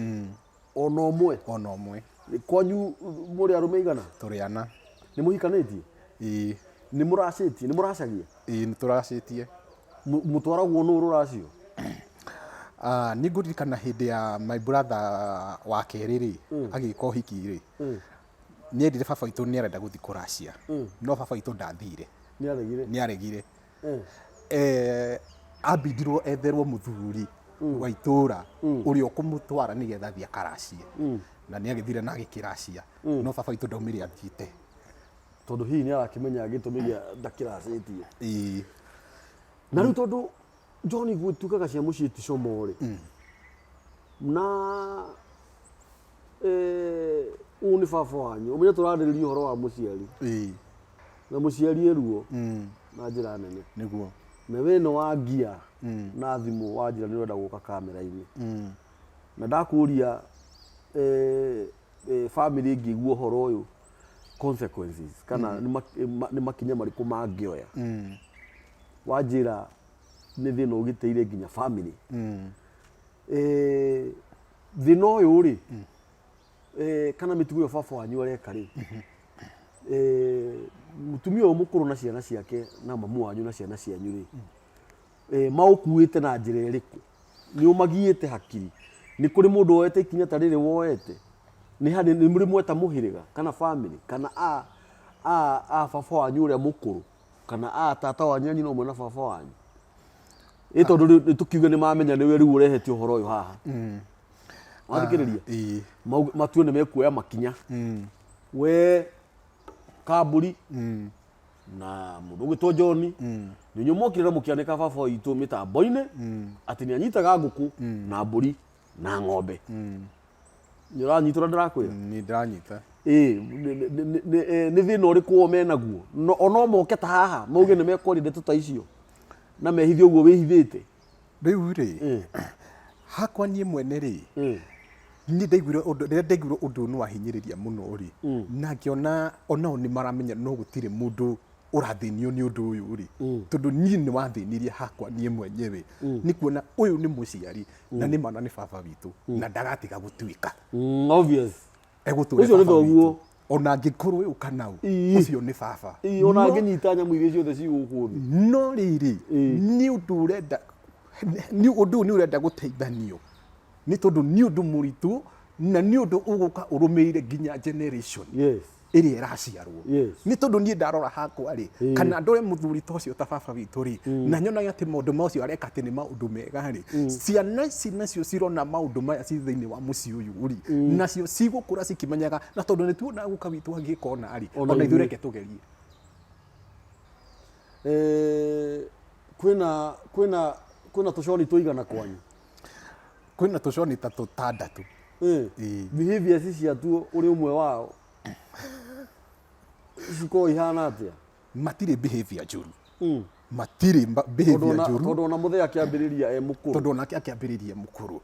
Ona ũmwe? Ona ũmwe. Kwanyu mũrĩ arũme igana? Tũrĩ ana. Nĩ mũhikanĩtie? Ĩĩ. Nĩ mũracĩtie? Nĩ mũracagia? Ĩĩ, nĩ tũracĩtie. Mũtwaragwo nũ rũracio? Nĩ ngũririkana hĩndĩ ya my brother wa kerĩ rĩ, agĩka ũhiki rĩ, nĩ endire baba witũ nĩ arenda gũthiĩ kũracia. No baba witũ ndathire. Nĩ aregire. Nĩ aregire. Ambindirwo etherwo mũthuri wa itũũra ũrĩa ũkũmũtwara nĩgetha athiĩ akaracie. Na nĩ agĩthire na agĩkĩracia. No baba witũ ndaumire athiĩte. Tondũ hihi nĩ arakĩmenya gĩtũmi gĩa ndakĩracĩtie. Ĩĩ. Na rĩu tondũ John gwĩtuĩkaga cia mũciĩ ti como rĩ, na ũyũ nĩ baba wanyu, ũmenye tũrarĩrĩria ũhoro wa mũciari. Ĩĩ. Na mũciari eruo na njĩra nene. Nĩguo. Na we nĩ wangia na thimũ wanjĩra nĩ ũrenda gũka kamera-inĩ. Na ndakũria family ĩngĩigua ũhoro ũyũ, consequences kana nĩ makinya marĩkũ mangĩoya, wanjĩra nĩ thĩna ũgitĩire nginya family. Thĩna ũyũ rĩ, kana mĩtugo ĩyo baba wanyu areka rĩ, mũtumia ũyũ mũkũrũ na ciana ciake na mamu wanyu na ciana cianyu rĩ, maũkuĩte na njĩra ĩrĩkũ? Nĩ ũmagiĩte hakiri? Nĩ kũrĩ mũndũ woete ikinya ta rĩrĩ woete? Nĩ harĩ nĩ mũrĩ mweta mũhĩrĩga kana family kana a baba wanyu ũrĩa mũkũrũ kana a tata wanyu na nyina ũmwe na baba wanyu? Ĩ tondũ rĩu nĩ tũkiuge nĩ mamenya nĩwe rĩu ũrehete ũhoro ũyũ haha, wathikĩrĩria? Ĩĩ. Matue nĩ mekuoya makinya, we kamburi na mũndũ ũgwĩtwo John nĩ inyuĩ mwokire na mũkĩanĩka baba witũ mĩtambo-inĩ atĩ nĩ anyitaga ngũkũ na mbũri na ng'ombe. Nĩ ũranyita ũrĩa ndĩrakwĩra? Nĩ ndĩranyita. Ĩĩ, nĩ thĩna ũrĩkũ o menaguo? O no moke ta haha mauge nĩ mekwaria ndeto ta icio na mehithe ũguo wĩhithĩte? Rĩu rĩ, hakwa niĩ mwene rĩ, niĩ ndaiguire ũndũ, rĩrĩa ndaiguire ũndũ ũyũ nĩ wahinyĩrĩria mũno rĩ, na ngĩona onao nĩ maramenya no gũtirĩ mũndũ ũrathĩnio nĩ ũndũ ũyũ rĩ, tondũ niĩ nĩ wathĩnirie hakwa niĩ mwenyewe, nĩ kuona ũyũ nĩ mũciari na nĩ mana nĩ baba witũ na ndagatiga gũtuĩka. Obvious. Egũtũra Ũcio nĩ baba witũ. Thoguo. Ona angĩkorwo ũyũ kana ũ, ũcio nĩ baba. Ĩĩ, ona angĩnyita nyamũ iria ciothe ci gũkũ thĩ. No rĩrĩ, nĩ ũndũ ũrenda, nĩ ũndũ ũyũ nĩ ũrenda gũteithanio, nĩ tondũ nĩ ũndũ mũritũ na nĩ ũndũ ũgũka ũrũmĩrĩire nginya generation ĩrĩa ĩraciarwo. Nĩ tondũ niĩ ndarora hakwa rĩ, kana ndore mũthuri ta ũcio ta baba witũ rĩ, na nyonaga atĩ maũndũ macio areka atĩ nĩ maũndũ mega rĩ, ciana ici nacio cirona maũndũ maya ci thĩinĩ wa mũciĩ ũyũ rĩ, nacio cigũkũra cikĩmenyaga, na tondũ nĩ tuona guka witũ agĩka ona rĩ, ona ona ithuĩ ithuĩ. Reke tũgerie. Kwĩna tũconi tũigana kwanyu? Kwĩna tũconi ta tũtandatũ. Ĩĩ. Behaviors ciatuo ũrĩ ũmwe wao cikoragwo ihana atĩa? Matirĩ behavior njũru. Matirĩ Tondũ behavior njũru. Tondũ ona mũthee akĩambĩrĩria e mũkũrũ. Tondũ onake akĩambĩrĩria mũkũrũ.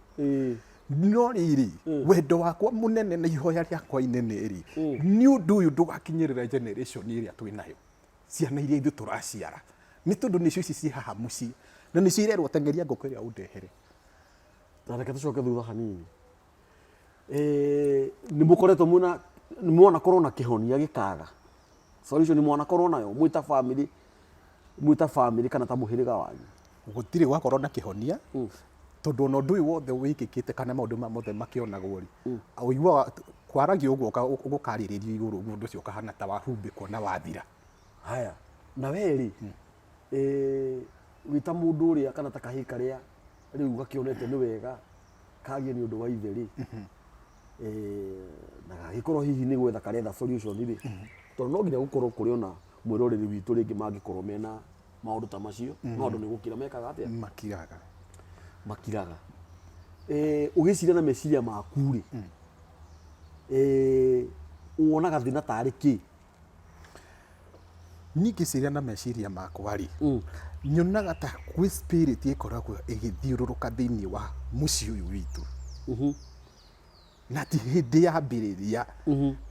No rĩrĩ, wendo wakwa mũnene na ihoya rĩakwa inene rĩ, nĩ ũndũ ũyũ ndũgakinyĩrĩra generation ĩrĩa twĩ nayo, ciana iria ithuĩ tũraciara, nĩ tondũ nĩcio ici ciĩ haha mũciĩ na nĩcio irerwo teng'eria ngũkũ ĩrĩa ũndehere. Na reke tũcoke thutha hanini. Nĩ mũkoretwo mwĩna, nĩ mwanakorwo na kĩhonia gĩkaga solution, mwanakorwo nayo mwĩ ta family kana ta mũhĩrĩga wanyu? Gũtirĩ gwakorwo na kĩhonia, tondũ ona ũndũ ũyũ wothe wĩkĩkĩte kana maũndũ maya mothe makĩonagwo rĩ, ũiguaga kwaragio ũguo gũkarĩrĩrio igũrũ ũguo, ũndũ ũcio ũkahana ta wahumbĩkwo na wathira. Haya, na we rĩ, wĩ ta mũndũ ũrĩa kana ta kahĩĩ karĩa rĩu gakĩonete nĩ wega kagie nĩ ũndũ wa ithe rĩ, na gagĩkorwo hihi nĩ gwetha karetha solution rĩ, tondũ no nginya gũkorwo kũrĩ ona mwĩroreri witũ rĩngĩ mangĩkorwo mena maũndũ ta macio, no andũ nĩ gũkira mekaga atĩa? Makiraga. Makiraga. Ũgĩciria na meciria maku rĩ, wonaga thĩna tarĩ kĩ? Niĩ ngĩciria na meciria makwa rĩ, nyonaga ta gwĩ spirit ĩkoragwo ĩgĩthiũrũrũka thĩinĩ wa mũciĩ ũyũ witũ, na ti hĩndĩ yambĩrĩria,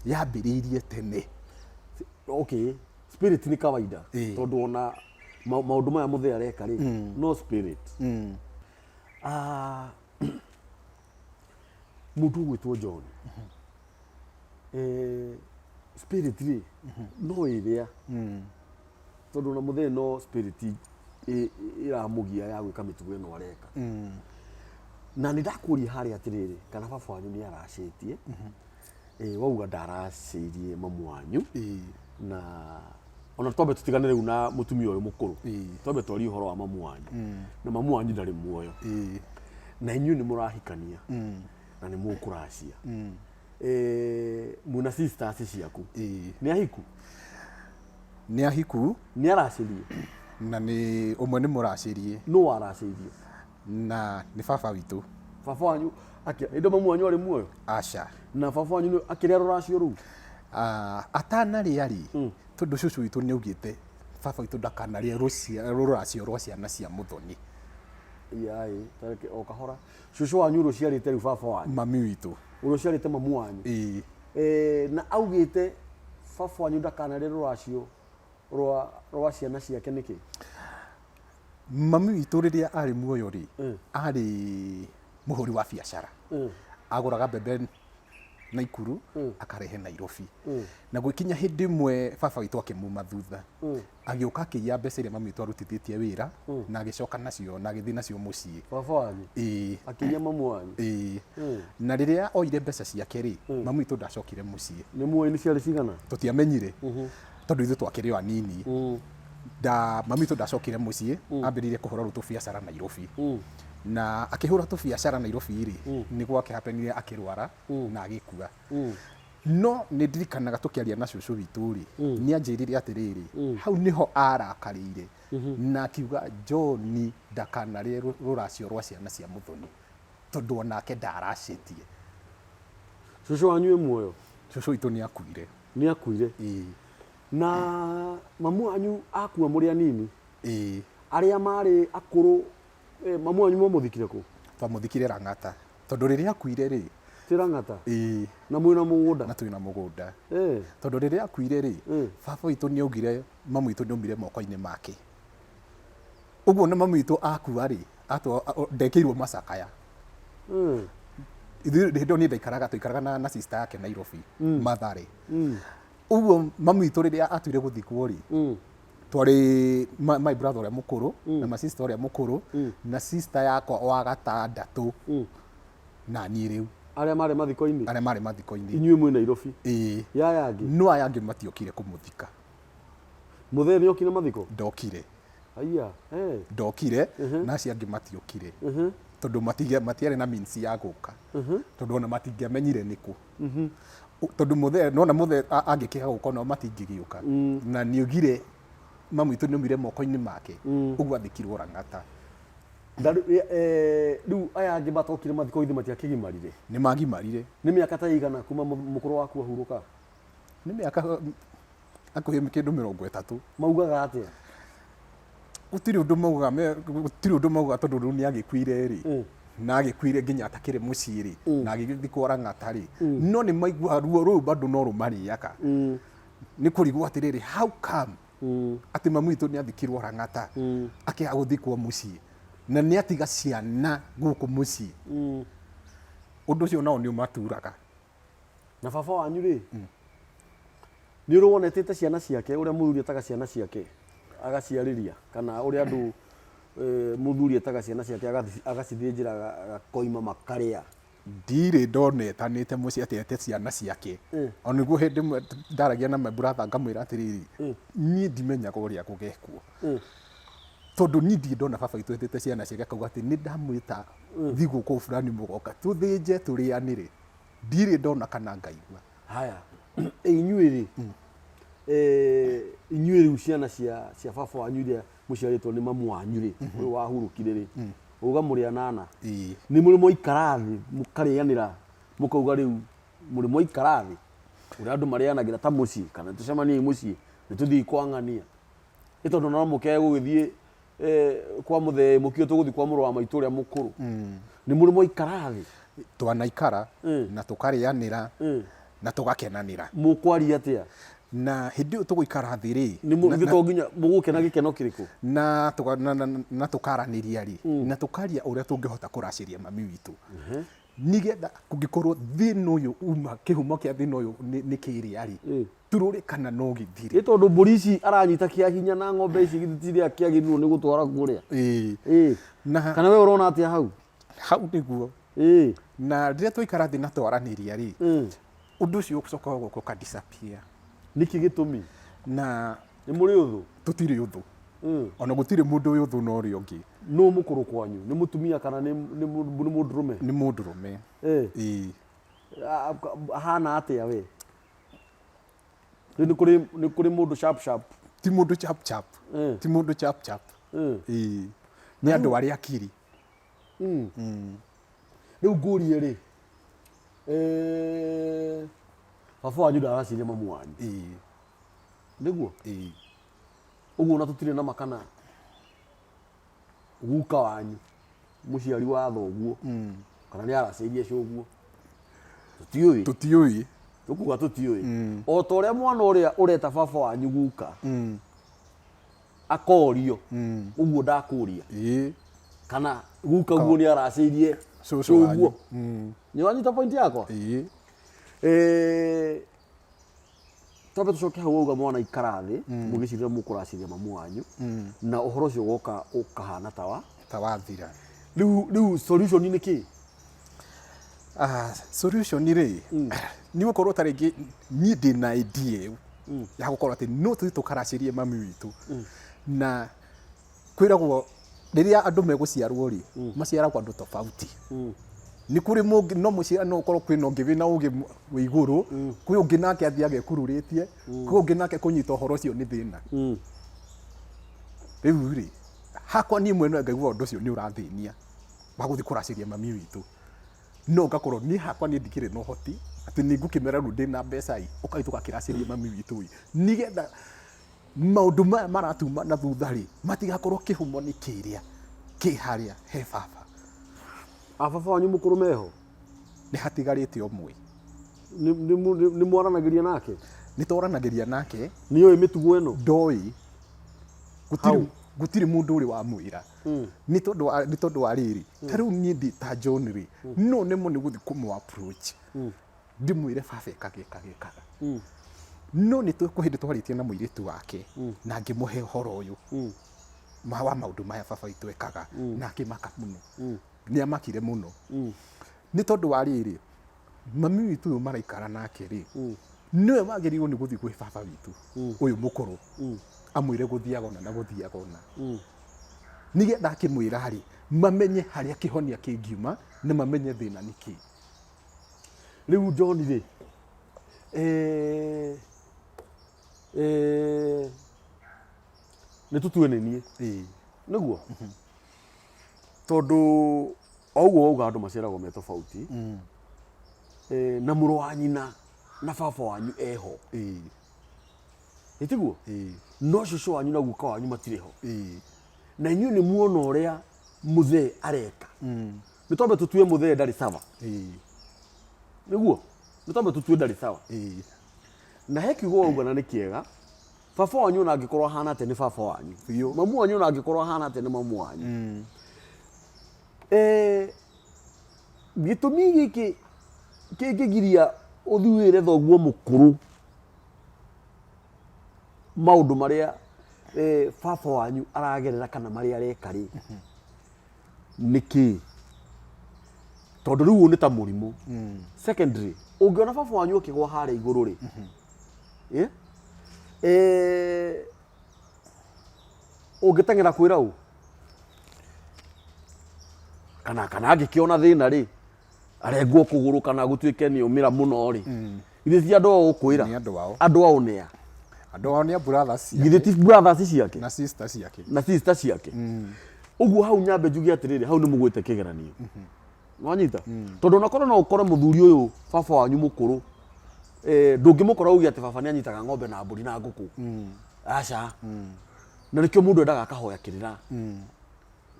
yambĩrĩirie tene. Okay, spirit nĩ kawaida, tondũ ona maũndũ maya mũthee areka rĩ, no spirit. Ah, mũndũ ũgwĩtwo John, spirit rĩ, no ĩrĩa, tondũ ona mũthee no spirit ĩramũgia ya gwĩka mĩtugo ĩno areka. Na nĩ ndakũria harĩa atĩrĩrĩ, kana baba wanyu nĩ aracĩtie? Wauga ndaracĩirie mamu wanyu. Na ona twambe tũtigane rĩu na mũtumia ũyũ mũkũrũ, twambe twarie ũhoro wa mamu wanyu. Na mamu wanyu ndarĩ muoyo, na inyuĩ nĩ mũrahikania na nĩ mũkũracia. Mwĩna sisters ciaku? Nĩ ahiku? Nĩ ahiku. Nĩ aracĩrie? Na nĩ ũmwe nĩ mũracĩrie. Nũ waracĩirie? Na nĩ baba witũ. Baba wanyu hĩndĩ mamu wanyu arĩ muoyo? Aca. Na baba wanyu akĩrĩa rũracio rũu? Ah, atanarĩa rĩ, tondũ cũcũ witũ nĩ augĩte Baba witũ ndakanarĩe rũracio rwa ciana cia mũthoni. Iai, tareke o kahora. Cũcũ wanyu ũrũciarĩte rĩu baba wanyu? Mami witũ. Ũrũciarĩte mamu wanyu? Ĩĩ. Na augĩte baba wanyu ndakanarĩe rũracio rwa ciana ciake nĩkĩ? Mami witũ rĩrĩa arĩ muoyo rĩ, arĩ mũhũri wa biacara. Agũraga mbembe Naikuru, akarehe Nairobi. Na gwĩkinya hĩndĩ ĩmwe baba witũ akĩmuma thutha. Agĩũka akĩiya mbeca iria mami witũ arutithĩtie wĩra, na agĩcoka nacio na agĩthiĩ nacio mũciĩ. Baba wanyu? Ĩĩ. Akĩiya mamu wanyu? Ĩĩ. Na rĩrĩa oire mbeca ciake rĩ, mami witũ ndacokire mũciĩ. Nĩ muoĩ nĩ ciarĩ cigana? Tũtiamenyire, tondũ ithuĩ twakĩrĩ o anini. Mami witũ ndacokire mũciĩ, ambĩrĩirie kũhũra rĩu tũbiacara Nairobi. Na akĩhũra tũbiacara Nairobi rĩ, nĩ gwakĩhapenire akĩrwara na agĩkua. No nĩ ndirikanaga tũkĩaria na cũcũ witũ rĩ, nĩ anjĩrire atĩrĩrĩ, hau nĩho arakarĩire na akiuga John ndakanarĩe rũracio rwa ciana cia mũthoni, tondũ onake ndaracĩtie. Cũcũ wanyu wĩ muoyo? Cũcũ witũ nĩ akuire. Nĩ akuire? Ĩĩ. Na mamu wanyu akua mũrĩ anini? Ĩĩ. Arĩa marĩ akũrũ, mamu wanyu mwamũthikire kũ? Twamũthikire Lang'ata. Tondũ rĩrĩa akuire rĩ, Ti Lang'ata? Ĩĩ. Na mwĩna mũgũnda? Na twĩna mũgũnda. Tondũ rĩrĩa akuire rĩ, baba witũ nĩ augire mamu witũ nĩ aumire moko-inĩ make. Ũguo na mamu witũ akua rĩ, ndekĩirwo macakaya. Ithuĩ hĩndĩ ĩyo niĩ ndaikaraga, twaikaraga na sister yake Nairobi, Mathare. Ũguo mamu witũ rĩrĩa atuire gũthikwo rĩ, twarĩ my brother ũrĩa mũkũrũ, na my sister ũrĩa mũkũrũ, na sister yakwa wa gatandatũ, na niĩ rĩu. Arĩa marĩ mathiko-inĩ? Arĩa marĩ mathiko-inĩ. Inyuĩ mwĩ Nairobi? Ĩĩ. Ya aya angĩ? No aya angĩ matiokire kũmũthika. Mũthee nĩ okire mathiko? Ndokire. Aya, Ndokire, na acio angĩ matiokire. Tondũ matiarĩ na means ya gũka. Tondũ ona matingĩamenyire nĩkũ. Tondũ mũthee, nona mũthee angĩkĩaga gũka onao matingĩgĩũka. Na nĩ augire mamu witũ nĩ aumire moko-inĩ make. Ũguo athikirwo Lang'ata. Rĩu aya angĩ matokire mathiko ithe matiakĩgimarire? Nĩ magimarire. Nĩ mĩaka ta ĩigana kuma mũkũrũ waku ahurũka? Nĩ mĩaka hakuhĩ kĩndũ mĩrongo ĩtatũ. Maugaga atĩa? Gũtirĩ ũndũ maugaga, gũtirĩ ũndũ maugaga tondũ rĩu nĩ agĩkuire rĩ. Na agĩkuire nginya atakĩrĩ mũciĩ rĩ, na agĩgĩthikwo Lang'ata rĩ. No nĩ maiguaga ruo rũu bado no rũmarĩaga. Nĩ kũrigwo atĩrĩrĩ, how come atĩ mamu witũ nĩ athikirwo Lang'ata, akĩaga gũthikwo mũciĩ, na nĩ atiga ciana gũkũ mũciĩ. Ũndũ ũcio nao nĩ ũmaturaga. Na baba wanyu rĩ, nĩ ũrĩ wonetete ciana ciake, ũrĩa mũthuri etaga ciana ciake agaciarĩria, kana ũrĩa andũ mũthuri etaga ciana ciake agacithĩnjĩra agakoima makarĩa? Ndirĩ ndona etanĩte mũciĩ atĩ ete ciana ciake. O nĩguo hĩndĩ ĩmwe ndaragia na my brother ngamwĩra atĩrĩrĩ, niĩ ndimenyaga ũrĩa gũgekwo. Tondũ niĩ ndirĩ ndona baba witũ etĩte ciana ciake akauga atĩ nĩ ndamwĩta thigũkũ fulani mũgoka tũthĩnje tũrĩanĩre. Ndirĩ ndona kana ngaigua. Haya, inyuĩ rĩ, inyuĩ rĩu ciana cia baba wanyu iria mũciarĩtwo nĩ mamu wanyu rĩ, ũyũ wahurũkire rĩ, uga mũrĩ anana. Nĩ mũrĩ mwaikara thĩ mũkarĩanĩra, mũkauga rĩu mũrĩ mwaikara thĩ ũrĩa andũ marĩanagĩra ta mũciĩ, kana tũcemanie mũciĩ nĩ tũthiĩ kwa ng'ania. Nĩ tondũ no mũkĩage gũgĩthiĩ kwa mũthee mũkio tũgũthiĩ kwa mũrũ wa maitũ ũrĩa mũkũrũ. Nĩ mũrĩ mwaikara thĩ? Twanaikara na tũkarĩanĩra na tũgakenanĩra. Mũkwaria atĩa? Na hĩndĩ ĩyo tũgũikara thĩ rĩ, Nĩ nĩ to nginya mũgũkena gĩkeno kĩrĩkũ? Na tũkaranĩria rĩ, na tũkaria ũrĩa tũngĩhota kũracĩria mami witũ. Nĩgetha kũngĩkorwo thĩna ũyũ uma, kĩhumo kĩa thĩna ũyũ nĩ kĩrĩa rĩ, tũrore kana no gĩthire. Ĩ tondũ mbũri ici aranyita kĩa hinya na ng'ombe ici githĩ ti iria kĩagĩrĩirwo nĩ gũtwara kũrĩa? Na Kana we ũrona atĩa hau? Hau nĩguo. Na rĩrĩa twaikara thĩ na twaranĩria rĩ, ũndũ ũcio ũcokaga gũka ũka disappear. Nĩkĩ gĩtũmi? Na nĩ mũrĩ ũthũ? Tũtirĩ ũthũ. Ona gũtirĩ mũndũ wĩ ũthũ na ũrĩa ũngĩ. Nũ mũkũrũ kwanyu? Nĩ mũtumia kana nĩ mũndũrũme? Nĩ mũndũrũme. Ĩĩ. Ahana atĩa we? Rĩu nĩ kũrĩ mũndũ sharp sharp. Ti mũndũ sharp sharp. Ti mũndũ sharp sharp. Ĩĩ. Nĩ andũ arĩa akiri. Rĩu ngũrie rĩ, baba wanyu ndaraciria mamu wanyu? Ĩĩ. Nĩguo? Ĩĩ. Ũguo ona tũtirĩ na ma kana guka wanyu mũciari wa thoguo kana nĩ aracĩirie cũguo, tũtiũĩ. Tũtiũĩ. Tũkuga tũtiũĩ. O ta ũrĩa mwana ũrĩa ũreta baba wanyu guka akorio, ũguo ndakũria kana guka guo nĩ aracĩirie cũcũ cũguo. Wanyu. Nĩ wanyita point yakwa? Ĩĩ. Twambe tũcoke hau wauga mwana ikara thĩ mũgĩcirĩra mũkũraciria mamu wanyu na ũhoro ũcio ũgoka ũkahana tawa ta wathira. Rĩu solution nĩ kĩ? Ah, solution rĩ, nĩ gũkorwo ta rĩngĩ niĩ ndĩna idea ĩyo ya gũkorwo atĩ no tũthiĩ tũkaracĩrie mami witũ, na kwĩragwo rĩrĩa andũ megũciarwo rĩ, maciaragwo andũ tofauti. Nĩ kũrĩ mũngĩ no mũciara, no ũkorwo kwĩna ũngĩ wĩna ũgĩ wĩ igũrũ, kwĩ ũngĩ nake athiaga ekururĩtie, kwĩ ũngĩ nake kũnyita ũhoro ũcio nĩ thĩna. Rĩu rĩ, hakwa niĩ mwene ngaigua ũndũ ũcio nĩ ũrathĩnia wa gũthiĩ kũracĩria mami witũ, no ngakorwo niĩ hakwa niĩ ndikĩrĩ na ũhoti atĩ nĩ ngũkĩmera rĩu ndĩna mbeca ĩ, ũkai tũgakĩracĩrie mami witũ ĩ, nĩgetha maũndũ maya maratuma na thutha rĩ, matigakorwo kĩhumo nĩ kĩrĩa kĩ harĩa he baba. A baba wanyu mũkũrũ meho? Nĩ hatigarĩte ũmwe. Nĩ mwaranagĩria nake? Nĩ twaranagĩria nake. Nĩ oĩ mĩtugo ĩno? Ndoĩ. Gũtirĩ. How? Gũtirĩ mũndũ ũrĩ wamwĩra, nĩ tondũ wa rĩrĩ, ta rĩu niĩ ndĩ ta John rĩ, no nemwo nĩ gũthiĩ kũmũ approach ndĩmwĩre baba ekaga ekaga ekaga, no nĩ kwĩ hĩndĩ twarĩtie na mũirĩtu wake na ngĩmũhe ũhoro ũyũ wa maũndũ maya baba witũ ekaga, na akĩmaka mũno. Nĩ amakire mũno nĩ tondũ wa rĩrĩ, mami witũ ũyũ maraikara nake rĩ, nĩwe wagĩrĩirwo nĩ gũthiĩ gwĩ baba witũ ũyũ mũkũrũ amwĩre gũthiaga ũna na gũthiaga ũna, nĩgetha akĩmwĩra rĩ, mamenye harĩa kĩhonia kĩngiuma na mamenye thĩna nĩ kĩ. Rĩu John rĩ, nĩ tũtue nĩ niĩ nĩguo, tondũ o ũguo wauga andũ maciaragwo me tofauti, na mũrũ wa nyina na baba wanyu eho, ĩtiguo? Ĩĩ. No cũcũ wanyu na guka wanyu matirĩ ho. Ĩĩ. Na inyuĩ nĩ muona ũrĩa mũthee areka. Nĩ twambe tũtue mũthee ndarĩ sawa. Nĩguo nĩ twambe tũtue ndarĩ sawa. Na he kiugo wauga na nĩ kĩega, baba wanyu ona angĩkorwo ahana atĩa nĩ baba wanyu. Biũ. Mamu wanyu ona angĩkorwo ahana atĩa nĩ mamu wanyu. Gĩtũmi gĩkĩ kĩngĩgiria ũthiĩ wĩre thoguo mũkũrũ maũndũ marĩa baba wanyu aragerera kana marĩa areka rĩ, nĩ kĩ? Tondũ rĩu ũyũ nĩ ta mũrimũ. Secondary, ũngĩona baba wanyu akĩgwa harĩa igũrũ rĩ, ũngĩteng'era kwĩra ũ? Kana angĩkĩona thĩna rĩ, arengwo kũgũrũ kana gũtuĩke nĩ ũmĩra mũno rĩ, githĩ ti andũ ao ũkwĩra? Nĩ andũ ao. Andũ ao nĩa? Andũ ao nĩ a brothers Githĩ ciake ti brothers ciake na sister ciake? Na sister ciake. Ũguo hau nyambe njuge atĩrĩrĩ, hau nĩ mũgwĩte kĩgeranio, nwanyita? Tondũ onakorwo no ũkore mũthuri ũyũ baba wanyu mũkũrũ, ndũngĩmũkora uge atĩ baba nĩ anyitaga ng'ombe na mbũri na ngũkũ, aca. Na nĩkĩo mũndũ endaga akahoya kĩrĩra,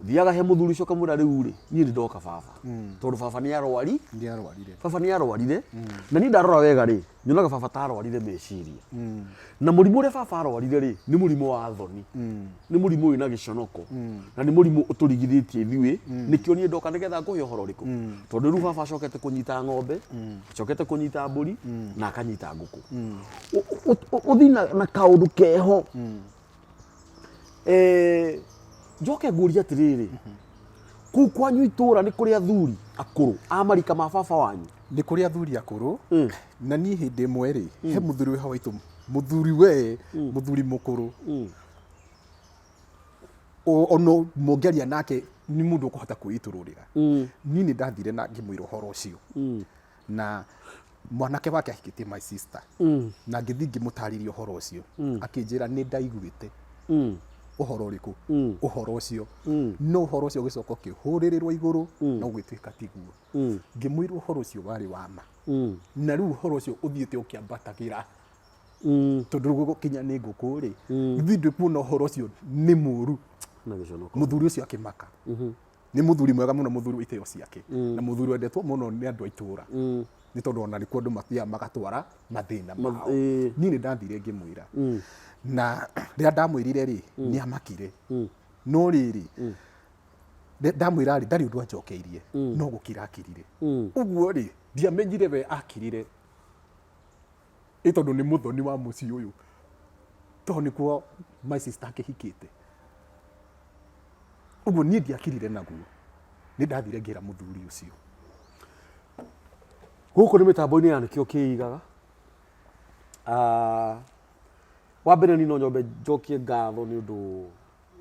thiaga he mũthuri ũcio ũkamwĩra, rĩu rĩ, niĩ nĩ ndoka baba tondũ baba nĩ arwari. Nĩ arwarire. Baba nĩ arwarire, na niĩ ndarora wega rĩ, nyonaga baba ta arwarire meciria, na mũrimũ ũrĩa baba arwarire rĩ, nĩ mũrimũ wa thoni, nĩ mũrimũ wĩna gĩconoko, na nĩ mũrimũ ũtũrigithĩtie ithuĩ. Nĩkĩo niĩ ndoka nĩgetha ngũhe ũhoro ũrĩkũ, tondũ rĩu baba acokete kũnyita ng'ombe, acokete kũnyita mbũri na akanyita ngũkũ. Ũthiĩ na kaũndũ keho. Njoke ngũrie atĩrĩrĩ, kũu kwanyu itũũra nĩ kũrĩ athuri akũrũ a marika ma baba wanyu? Nĩ kũrĩ athuri akũrũ, na niĩ hĩndĩ ĩmwe rĩ, he mũthuri wĩ hawaitũ, mũthuri we, mũthuri mũkũrũ, ona mũngĩaria nake nĩ mũndũ ũkũhota kwĩitũrũrĩra. Niĩ nĩ ndathire na ngĩmwĩra ũhoro ũcio, na mwanake wake ahikĩtie my sister, na ngĩthiĩ ngĩmũtarĩria ũhoro ũcio, akĩnjĩra nĩ ndaiguĩte. Ũhoro ũrĩkũ? Ũhoro ũcio. No ũhoro ũcio ũgĩcoka ũkĩhũrĩrĩrwo igũrũ na ũgĩtuĩka tiguo. Ngĩmwĩra ũhoro ũcio warĩ wa ma, na rĩu ũhoro ũcio ũthiĩte ũkĩambatagĩra. Tondũ rĩu gũkinya nĩ ngũkũ rĩ, ithuĩ ndwĩkuona ũhoro ũcio nĩ mũru. Na gĩconoko. Mũthuri ũcio akĩmaka. Nĩ mũthuri mwega mũno, mũthuri wa itĩo ciake, na mũthuri wendetwo mũno nĩ andũ a itũra, nĩ tondũ ona nĩkuo andũ mathiaga magatwara mathĩna mao. Niĩ nĩ ndathire ngĩmwĩra, na rĩrĩa ndamwĩrire rĩ, nĩ amakire. No rĩrĩ, ndamwĩra rĩ, ndarĩ ũndũ anjokeirie, no gũkira akirire. Ũguo rĩ, ndiamenyire we akirire ĩ tondũ nĩ mũthoni wa mũciĩ ũyũ, tondũ nĩkuo my sister akĩhikĩte. Ũguo niĩ ndiakirire naguo, nĩ ndathire ngĩra mũthuri ũcio. Gũkũ nĩ mĩtambo-inĩ ya Nĩkĩo Kĩigaga. Ah, wa mbere niĩ no nyambe njokie ngatho nĩ ũndũ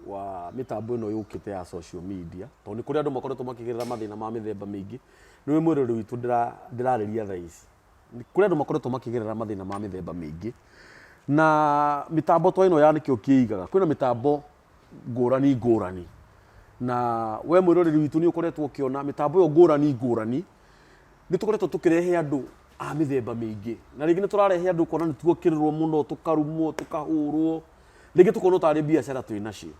wa mĩtambo ĩno yũkĩte ya social media, tondũ nĩ kũrĩ andũ makoretwo makĩgerera mathĩna ma mĩthemba mĩingĩ. Nĩwe mwĩroreri witũ ndĩrarĩria thaa ici. Nĩ kũrĩ andũ makoretwo makĩgerera mathĩna ma mĩthemba mĩingĩ, na mĩtambo ta ĩno ya Nĩkĩo Kĩigaga, kwĩna mĩtambo ngũrani ngũrani, na we mwĩroreri witũ nĩ ũkoretwo ũkĩona mĩtambo ĩyo ngũrani ngũrani. Nĩ tũkoretwo tũkĩrehe andũ a mĩthemba mĩingĩ, na rĩngĩ nĩ tũrarehe andũ ũkona nĩ tuokĩrĩrwo mũno, tũkarumwo, tũkahũrwo, rĩngĩ tũkonwo tarĩ biacara twĩ nacio.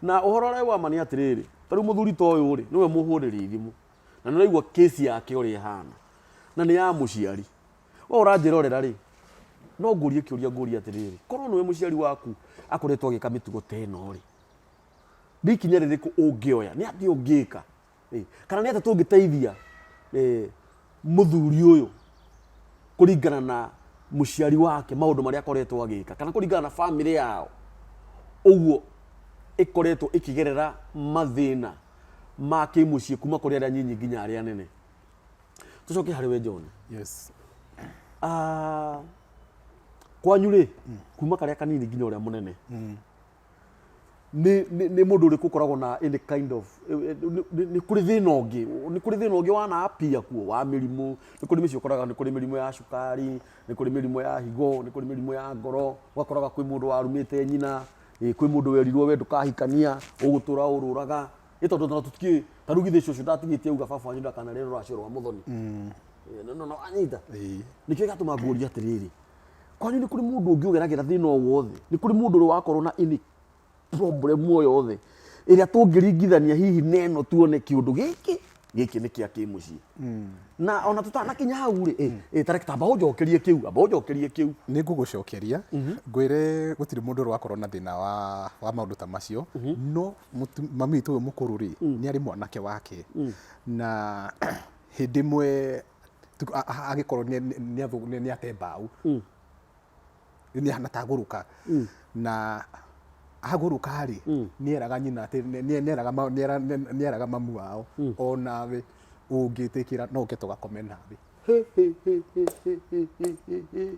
Na ũhoro ũrĩa wa ma nĩ atĩrĩrĩ, ta rĩu mũthuri ta ũyũ rĩ, nĩwe mũhũrĩri thimũ, na nĩ ũraigua kesi yake ũrĩa ĩhana, na nĩ ya mũciari. We ũranjĩrorera rĩ, no ngũrie kĩũria ngũrie atĩrĩrĩ, korwo nĩwe mũciari waku akoretwo agĩka mĩtugo ta ĩno rĩ, nĩ ikinya rĩrĩkũ ũngĩoya? Nĩ atĩa ũngĩka? Kana nĩ atĩa tũngĩteithia mũthuri ũyũ kũringana na mũciari wake maũndũ marĩa akoretwo agĩka, kana kũringana na bamĩrĩ yao ũguo ĩkoretwo ĩkĩgerera mathĩna ma kĩmũciĩ kuma kũrĩ arĩa anyinyi nginya arĩa anene. Tũcoke harĩ we John. Yes. Ah, kwanyu rĩ, kuma karĩa kanini nginya ũrĩa mũnene, nĩ mũndũ ũrĩkũ ũkoragwo na any kind of nĩ kũrĩ thĩna ũngĩ, nĩ kũrĩ thĩna ũngĩ wanapia kuo wa mĩrimũ? Nĩ kũrĩ mĩciĩ ũkoraga nĩ kũrĩ mĩrimũ ya cukari, nĩ kũrĩ mĩrimũ ya higo, nĩ kũrĩ mĩrimũ ya ngoro, ũgakoraga kwĩ mũndũ warumĩte nyina, kwĩ mũndũ werirwo we ndũkahikania, ũgũtũra ũrũraga, ĩ tondũ ona tũtikĩũĩ. Ta rĩu githĩ cũcũ ndatigĩtie auga baba wanyu ndakanarĩe rũracio rwa mũthoni? No anyita. Nĩkĩo gĩatũma ngũrie atĩrĩrĩ, kwanyu nĩ kũrĩ mũndũ ũngĩ ũgeragĩra thĩna o wothe? Nĩ kũrĩ mũndũ ũrĩ wakorwo na any problem o yothe ĩrĩa tũngĩringithania hihi na ĩno, tuone kĩũndũ gĩkĩ nĩ kĩa kĩmũciĩ? Na ona tũtanakinya hau rĩ, ta reke tamba ũnjokerie kĩu, amba ũnjokerie kĩu. Nĩ ngũgũcokeria ngwĩre gũtirĩ mũndũ ũrĩ wakorwo na thĩna wa maũndũ ta macio. No mami witũ ũyũ mũkũrũ rĩ, nĩ arĩ mwanake wake, na hĩndĩ ĩmwe agĩkorwo nĩ ate mbaũ, nĩ ahana ta agũrũka, na agũrũka rĩ, nĩ eraga nyina atĩ nĩ eraga mamu wao, "Onawe ũngĩtĩkĩra, no ũke tũgakome nawe." He, he, he, he, he, he, he, he, he.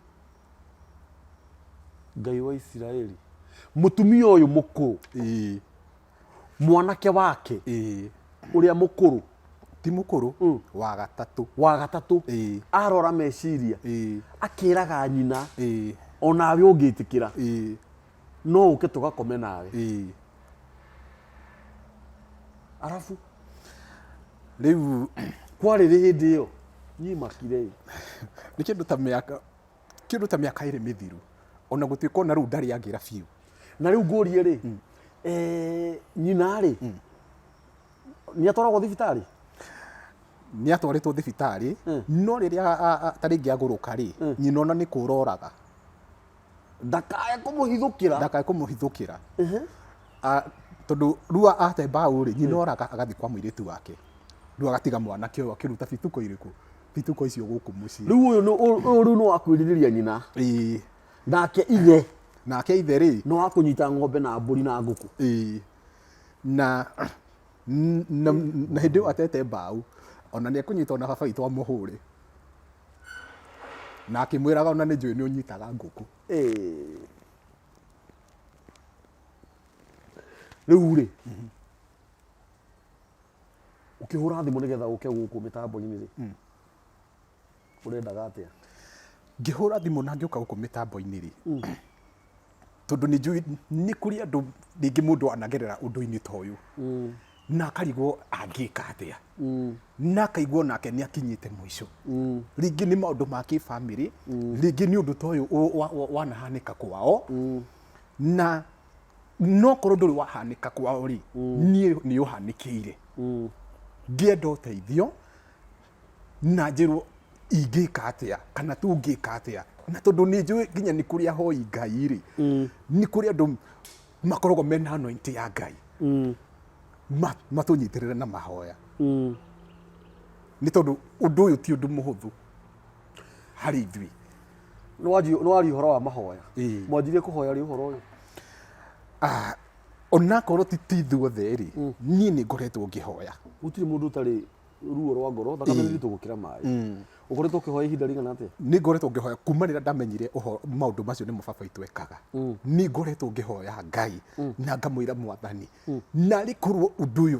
Ngai wa Isiraeli! Mũtumia ũyũ mũkũrũ, mwanake wake ũrĩa mũkũrũ? Ti mũkũrũ, wa gatatũ. Wa gatatũ. Arora meciria, akĩraga nyina, "Onawe ũngĩtĩkĩra, no ũke tũgakome nawe." Arabu Rĩu kwarĩ rĩ hĩndĩ ĩyo? Niĩ makire ĩ. Nĩ kĩndũ ta mĩaka 2 mĩthiru, ona gũtuĩka ona rĩu ndarĩ angĩra biũ. Na rĩu ngũrie rĩ, nyina rĩ, nĩ atwaragwo thibitarĩ? Nĩ atwarĩtwo thibitarĩ, no rĩrĩa ta rĩngĩ agũrũka rĩ, nyina ona nĩ kũra oraga. Ndakae kũmũhithũkĩra. Ndakae kũmũhithũkĩra. Tondũ rĩu ate mbaũ rĩ, nyina oraga agathiĩ kwa mũirĩtu wake, rĩu agatiga mwanake ũyũ akĩruta bituko irĩkũ, bituko icio gũkũ mũciĩ. Rĩu ũyũ ũyũ rĩu nĩ wa kwĩrirĩria nyina. Nake ithe? Nake ithe rĩ, nĩ wa kũnyita ng'ombe na mbũri na ngũkũ. Ĩĩ, na hĩndĩ ĩyo atete mbaũ, ona nĩ ekũnyita ona baba witũ amũhũre, na akĩmwĩraga, "Ona nĩ njũĩ nĩ ũnyitaga ngũkũ." Rĩu rĩ, ũkĩhũra thimũ nĩgetha ũke gũkũ mĩtambo-inĩ rĩ, ũrendaga atĩa? Ngĩhũra thimũ na ngĩũka gũkũ mĩtambo-inĩ rĩ, tondũ nĩ njũĩ nĩ kũrĩ andũ rĩngĩ mũndũ anagerera ũndũ-inĩ ta ũyũ. Na akarigwo angĩka atĩa, na akaigua onake nĩ akinyĩte mũico. Rĩngĩ nĩ maũndũ ma kĩbamĩrĩ, rĩngĩ nĩ ũndũ ta ũyũ wanahanĩka kwao, na no korwo ndũrĩ wahanĩka kwao rĩ, niĩ nĩ ũhanĩkĩire. Ngĩenda ũteithio na njĩrwo ingĩka atĩa kana tũngĩka atĩa, na tondũ nĩ njũĩ nginya nĩ kũrĩ ahoi Ngai rĩ, nĩ kũrĩ andũ makoragwo mena anointing ya Ngai, matũnyitĩrĩre na mahoya, nĩ tondũ ũndũ ũyũ ti ũndũ mũhũthũ harĩ ithuĩ. Nĩ waria ũhoro wa mahoya. Ĩĩ. Mwanjirie kũhoya rĩ ũhoro ũyũ? Ah, onakorwo ti ithuothe rĩ, niĩ nĩ ngoretwo ngĩhoya. Gũtirĩ mũndũ ũtarĩ ruo rwa ngoro, thakame nĩ nditũ gũkĩra maĩ. Ũkoretwo ũkĩhoya ihinda rĩigana atĩa? Nĩ ngoretwo ngĩhoya kuma rĩrĩa ndamenyire ũhoro maũndũ macio nĩmo baba witũ ekaga. Nĩ ngoretwo ngĩhoya Ngai na ngamwĩra Mwathani, narĩ korwo ũndũ ũyũ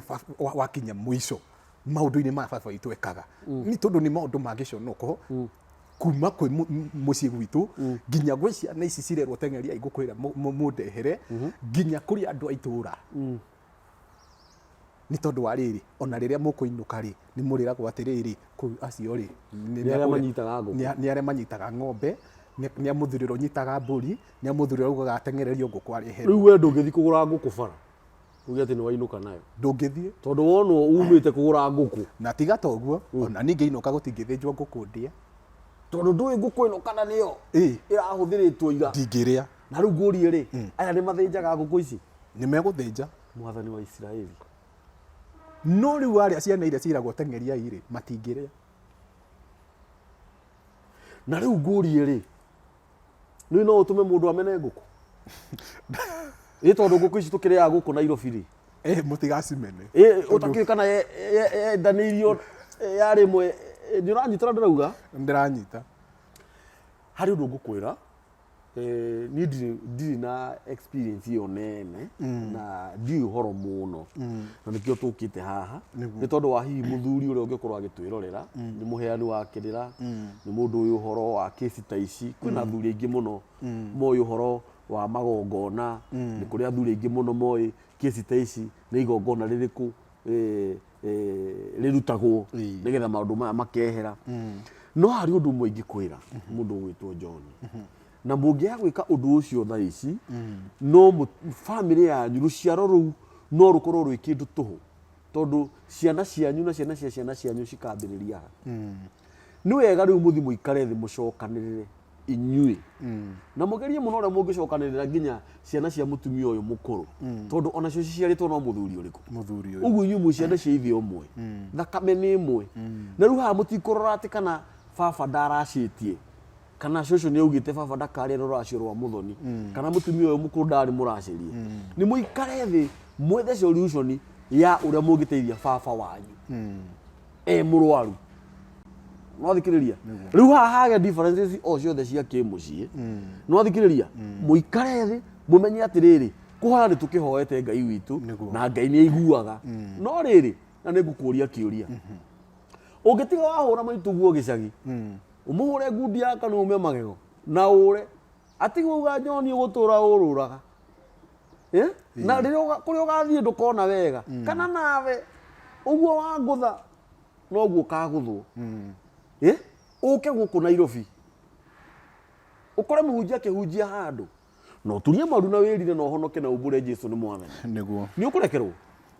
wakinya mũico maũndũ-inĩ maya baba witũ ekaga, nĩ tondũ nĩ maũndũ ma gĩconoko kuma kwĩ mũciĩ gwitũ nginya gwĩ ciana ici cirerwo teng'eriai ngũkũ ĩrĩa mũndehere, nginya kũrĩ andũ a itũra. Nĩ tondũ wa rĩrĩ, ona rĩrĩa mũkũinũka rĩ, nĩ mũrĩragwo atĩrĩrĩ, kũu acio rĩ, nĩ arĩa manyitaga ngũkũ. Nĩ arĩa manyitaga ng'ombe, nĩ a mũthuri ũrĩa ũnyitaga mbũri, nĩ a mũthuri ũrĩa ugaga ateng'ererio ngũkũ areherwo. Rĩu we ndũngĩthiĩ kũgũra ngũkũ bara uge atĩ nĩ wainũka nayo. Ndũngĩthiĩ. Tondũ wonwo umĩte kũgũra ngũkũ. Na tiga ta ũguo, ona niĩ ngĩinũka gũtingĩthĩnjwo ngũkũ ndĩe. Tondũ ndũĩ ngũkũ ĩno kana nĩyo Ĩĩ. ĩrahũthĩrĩtwo ira. Ndingĩrĩa. Na rĩu ngũrie rĩ, aya nĩ mathĩnjaga ngũkũ ici? Nĩ megũthĩnja. Mwathani wa Isiraeli. No rĩu arĩa ciana iria ciĩragwo teng'eriai rĩ, matingĩrĩa. Na rĩu ngũrie rĩ, nĩ no ũtũme mũndũ amene ngũkũ? Ĩ tondũ ngũkũ ici tũkĩrĩaga gũkũ Nairobi rĩ. Mũtigacimene. Ũtakĩũĩ kana yendanĩirio yarĩ ĩmwe, nĩ ũranyita ũrĩa ndĩrauga? Ndĩranyita. Harĩ ũndũ ngũkwĩra, niĩ ndirĩ na experience ĩyo nene na ndiũĩ ũhoro mũno, na nĩkĩo tũkĩte haha, nĩ tondũ wa hihi mũthuri ũrĩa ũngĩkorwo agĩtwĩrorera nĩ mũheani wa kĩrĩra, nĩ mũndũ ũĩ ũhoro wa kĩci ta ici. Kwĩna athuri aingĩ mũno moĩ ũhoro wa magongona, nĩ kũrĩ athuri aingĩ mũno moĩ kĩci ta ici nĩ igongona rĩrĩkũ rĩrutagwo nĩgetha maũndũ maya makehera. No harĩ ũndũ ũmwe ingĩkwĩra mũndũ ũgwĩtwo John, na mũngĩaga gwĩka ũndũ ũcio thaa ici, no bamĩrĩ yanyu, rũciaro rũu no rũkorwo rwĩ kĩndũ tũhũ, tondũ ciana cianyu na ciana cia ciana cianyu cikambĩrĩria ha. Nĩ wega rĩu mũthiĩ mũikare thĩ mũcokanĩrĩre inyuĩ, na mũgerie mũno ũrĩa mũngĩcokanĩrĩra nginya ciana cia mũtumia ũyũ mũkũrũ, tondũ onacio ciciarĩtwo no mũthuri ũrĩkũ? Mũthuri ũyũ. Ũguo inyuĩ mwĩ ciana cia ithe ũmwe, thakame nĩ ĩmwe. Na rĩu haha mũtikũrora atĩ kana baba ndaracĩtie, kana cũcũ nĩ augĩte baba ndakarĩe rũracio rwa mũthoni, kana mũtumia ũyũ mũkũrũ ndarĩ mũracĩrie. Nĩ mũikare thĩ mwethe solution ya ũrĩa mũngĩteithia baba wanyu e mũrwaru. No thikĩrĩria rĩu haha hage differences o ciothe cia kĩmũciĩ. No thikĩrĩria, mũikare thĩ mũmenye atĩrĩrĩ, kũhoya nĩ tũkĩhoete Ngai witũ na Ngai nĩ aiguaga. No rĩrĩ, na nĩ ngũkũria kĩũria, ũngĩtiga wahũra maitũguo gĩcagi, ũmũhũre ngundi ya kanua ume magego na ũre, atigwo uga John ũgũtũra ũrũraga. Na rĩrĩa kũrĩa ũgathiĩ ndũkona wega, kana nawe ũguo wangũtha noguo ũkagũthwo. Ũke gũkũ Nairobi ũkore mũhunjia akĩhunjia handũ, na ũturie maru na wĩrire na ũhonoke na umbũre Jesu nĩ Mwathani. Nĩguo. Nĩ ũkũrekerwo?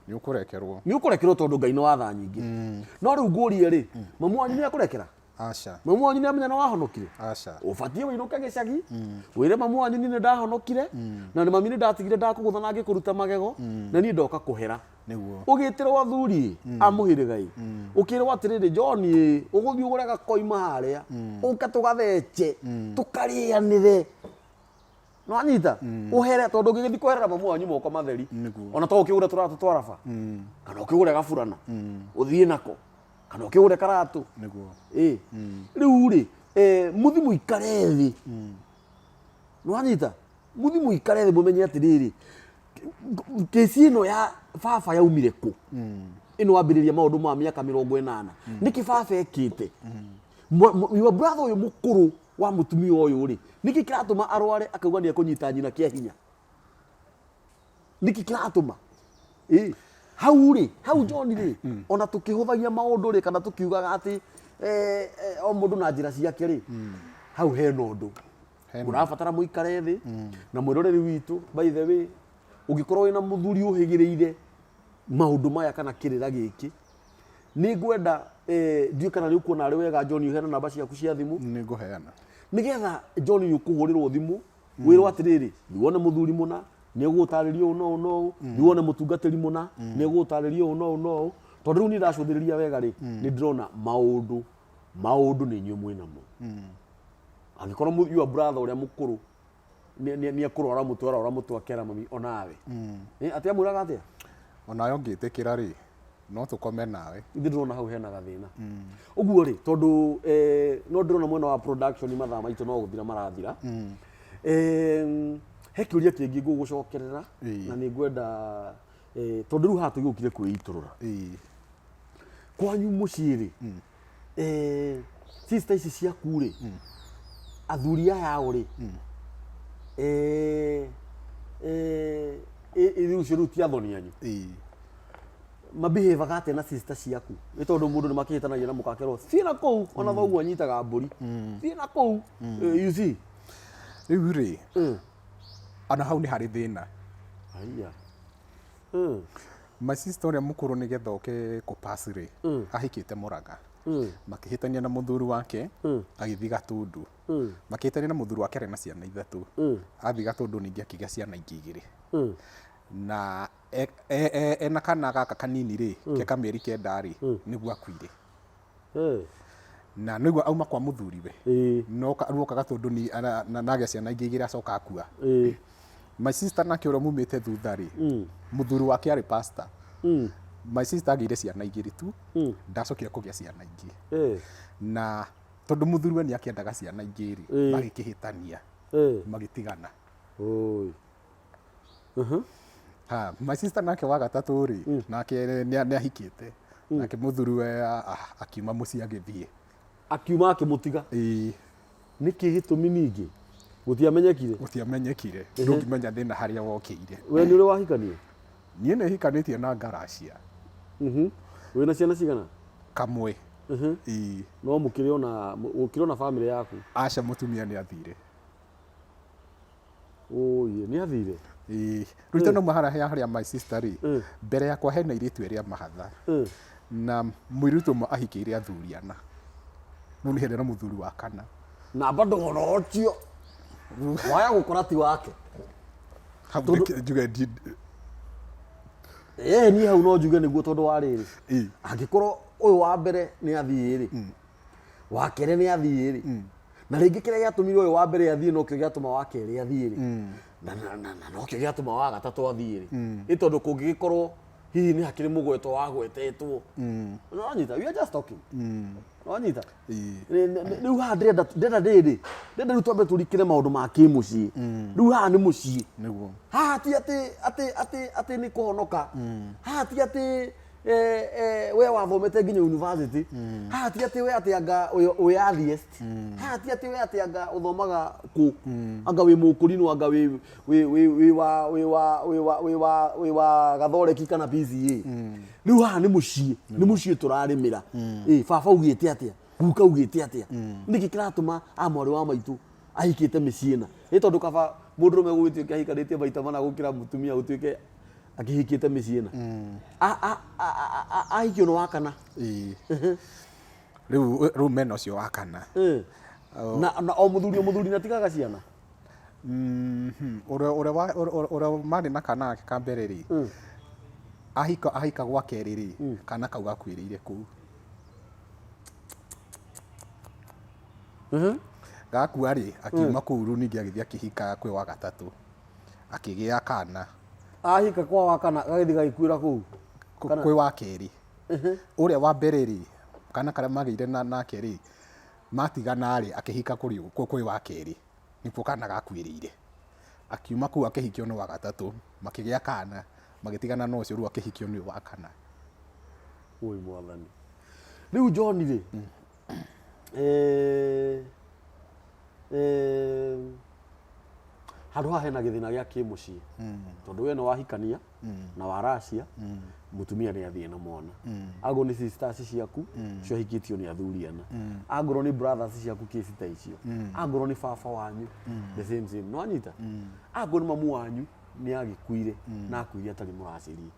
Nĩ ũkũrekerwo. Nĩ ũkũrekerwo tondũ Ngai nĩ wa tha nyingĩ. No rĩu ngũrie rĩ, mamu wanyu nĩ akũrekera? Aca. Mamu wanyu nĩ amenya nĩ wahonokire? Aca. Ũbatiĩ wĩinũke gĩcagi, wĩre mamu wanyu niĩ nĩ ndahonokire, na nĩ mami nĩ ndatigire ndakũgũtha na ngĩkũruta magego, na niĩ ndoka kũhera. Nĩguo. Ũgĩtĩrwo athuri a mũhĩrĩga ĩ, ũkĩrwo atĩrĩrĩ, John ĩ, ũgũthiĩ ũgũre gakoima harĩa, ũke tũgathece, tũkarĩanĩre. Nĩwanyita? Ũhere, tondũ ũngĩgĩthiĩ kũherera mamu wanyu moko matheri, Nĩguo. ona to ũkĩgũre tũratũ twa raba, kana ũkĩgũre gaburana, ũthiĩ nako, kana ũkĩgũre karatũ. Nĩguo. Ĩ. Rĩu rĩ, mũthiĩ mũikare thĩ. Nĩwanyita? Mũthiĩ mũikare thĩ mũmenye atĩrĩrĩ, kesi ĩno ya baba yaumire kũ? Ĩno wambĩrĩria maũndũ ma mĩaka 80. Nĩkĩ baba ekĩte? Your brother ũyũ mũkũrũ wa mũtumia ũyũ rĩ, nĩkĩ kĩratũma arware akauga nĩ ekũnyita nyina kĩa hinya? Nĩkĩ kĩratũma? Hau rĩ, hau John rĩ, ona tũkĩhũthagia maũndũ rĩ, kana tũkiugaga atĩ o mũndũ na njĩra ciake rĩ, hau hena ũndũ Hena. mũrabatara mũikare thĩ na mwĩroreri witũ. By the way, ũngĩkorwo wĩna mũthuri ũhĩgĩrĩire maũndũ maya kana kĩrĩra gĩkĩ, nĩ ngwenda ndiũĩ kana nĩ ũkuona arĩ wega John ũheane namba ciaku cia thimũ. Nĩ ngũheana. Nĩgetha John nĩ ũkũhũrĩrwo thimũ wĩrwo atĩrĩrĩ, thiĩ wone mũthuri mũna nĩ egũgũtarĩria ũũ na ũũ na ũũ, thiĩ wone mũtungatĩri mũna nĩ egũgũtarĩria ũũ na ũũ na ũũ, tondũ rĩu niĩ ndacũthĩrĩria wega rĩ, nĩ ndĩrona maũndũ nĩ inyuĩ mwĩnamo. Angĩkorwo your brother ũrĩa mũkũrũ nĩ ekũrwara mũtwe, arwara mũtwe akera mami onawe. Atĩ amwĩraga atĩa? Onawe ũngĩtĩkĩra rĩ, no tũkome nawe. Ithuĩ ndĩrona hau hena gathĩna ũguo rĩ, tondũ no ndĩrona mwena wa production mathaa maitũ no gũthira marathira. He kĩũria kĩngĩ ngũgũcokerera na nĩ ngwenda tondũ rĩu haha tũgĩũkire kwĩitũrũra. Kwanyu mũciĩ rĩ, sister ici ciaku rĩ, athuri aya ao rĩ, rĩu ũcio rĩu ti athoni anyu, mabihevaga atĩa na sister ciaku? Nĩ tondũ mũndũ nĩ makĩhĩtanagia na mũkakerwo thiĩ na kũu, ona thoguo anyitaga mbũri, thiĩ na kũu. You see? Rĩu rĩ, ona hau nĩ harĩ thĩna. Aya. My sister ũrĩa mũkũrũ, nĩgetha oke kũpass rĩ, ahikĩte Mũrang'a. Makĩhĩtania na mũthuri wake, agĩthiĩ Gatundu. Makĩhĩtania na mũthuri wake arĩ na ciana ithatũ. Athiĩ Gatundu ningĩ akĩgĩa ciana ingĩ igĩrĩ. Na ena kana gaka kanini rĩ, ke kamĩeri 9 rĩ, nĩguo akuire. Na nĩguo auma kwa mũthuriwe. No rĩu oka Gatundu na agĩa ciana ingĩ igĩrĩ, acoka akua. My sister nake ũrĩa mumĩte thutha rĩ, mũthuri wake arĩ pastor. My sister agĩire ciana igĩrĩ tu, ndacokire kũgĩa ciana ingĩ. Na tondũ mũthuriwe nĩ akĩendaga ciana ingĩ rĩ, magĩkĩhĩtania, magĩtigana. Oi. Ha, my sister nake wa gatatũ rĩ, nake nĩ ahikĩte. Nake mũthuriwe akiuma mũciĩ agĩthiĩ. Akiuma akĩmũtiga? Ĩĩ. Nĩkĩ gĩtũmi ningĩ gũtiamenyekire? Gũtiamenyekire, ndũngĩmenya thĩna harĩa wokĩire. We nĩ ũrĩ wahikania? Niĩ nĩ hikanĩtie na ngaracia. Wĩna ciana cigana? Kamwe. Ĩĩ. No mũkĩrĩ ona ũkĩrĩ ona family yaku? Aca, mũtumia nĩ athire. Ũyĩ, nĩ athire? Ĩĩ, rĩu tondũ harĩa harĩa my sister rĩ, mbere yakwa hena airĩtu erĩ a mahatha. Na mũirĩtu ũmwe ahikĩire athuri ana, rĩu nĩ hĩndĩ na mũthuri wa kana. Na bado ona ũcio waya gũkora ti wake. Hau njuge Ĩĩ, niĩ hau no njuge nĩguo, tondũ wa rĩrĩ, angĩkorwo ũyũ wa mbere nĩ athiĩ rĩ, wa kerĩ nĩ athiĩ rĩ, na rĩngĩ kĩrĩa gĩatũmire ũyũ wa mbere athiĩ nokĩo gĩatũma wa kerĩ athiĩ rĩ, na nokĩo gĩatũma wa gatatũ athiĩ rĩ, ĩ tondũ kũngĩgĩkorwo hihi nĩ hakĩrĩ mũgweto wagwetetwo. Nĩwanyita? We are just talking. Nĩwanyita? Rĩu haha ndĩrenda rĩrĩ, ndĩrenda rĩu twambe tũrikĩre maũndũ ma kĩmũciĩ. Rĩu haha nĩ mũciĩ. Haha ti atĩ nĩ kũhonoka. Haha ti atĩ we wathomete nginya university. Haha ti atĩ we atĩ anga wĩ atheist. Haha ti atĩ we atĩ anga ũthomaga kũ, anga wĩ mũkũrinũ, anga wĩ wĩ wĩ wĩ wa wĩ wa wĩ wa wĩ wa wĩ wa gathoreki kana PCA. Rĩu haha nĩ mũciĩ, nĩ mũciĩ tũrarĩmĩra. Ĩ baba augĩte atĩa? Guka augĩte atĩa? Nĩkĩ kĩratũma a mwarĩ wa maitũ ahikĩte mĩciĩ ĩna? Nĩ tondũ kaba mũndũrũme gũgĩtuĩka ahikanĩtie maita mana gũkĩra mũtumia gũtuĩke akĩhikĩte mĩciĩ ĩna. Ahikio nĩ wa kana? Ĩĩ, rĩu mena ũcio wa kana. Na o mũthuri o mũthuri natigaga ciana? Ũrĩa marĩ na kana gake ka mbere rĩ, ahika gwa kerĩ rĩ, kana kau gakuĩrĩire kũu. Gakua rĩ, akiuma kũu, rĩu ningĩ agĩthiĩ akĩhika kwĩ wa gatatũ, akĩgĩa kana. Ahika kwa wa kana gagĩthiĩ gagĩkuĩra kũu? Kwĩ wa kerĩ. Ũrĩa wa mbere rĩ, kana karĩa magĩire nake rĩ, matigana rĩ, akĩhika kũrĩ kwĩ wa kerĩ, nĩkuo kana gakuĩrĩire. Akiuma kũu akĩhikio nĩ wa gatatũ, makĩgĩa kana, magĩtigana na ũcio, rĩu akĩhikio nĩ wa kana. Oi mwathani. Rĩu John rĩ, Handũ haha hena gĩthĩna gĩa kĩmũciĩ, tondũ we nĩ wahikania na waracia, mũtumia nĩ athiĩ na mwana. Angorwo nĩ sisters ciaku ciahikĩtio nĩ athuri ana, angorwo nĩ brothers ciaku kĩci ta icio, angorwo nĩ baba wanyu the same same, nĩ wanyita, angorwo nĩ mamu wanyu nĩ agĩkuire na akuire atarĩ mũracĩrie.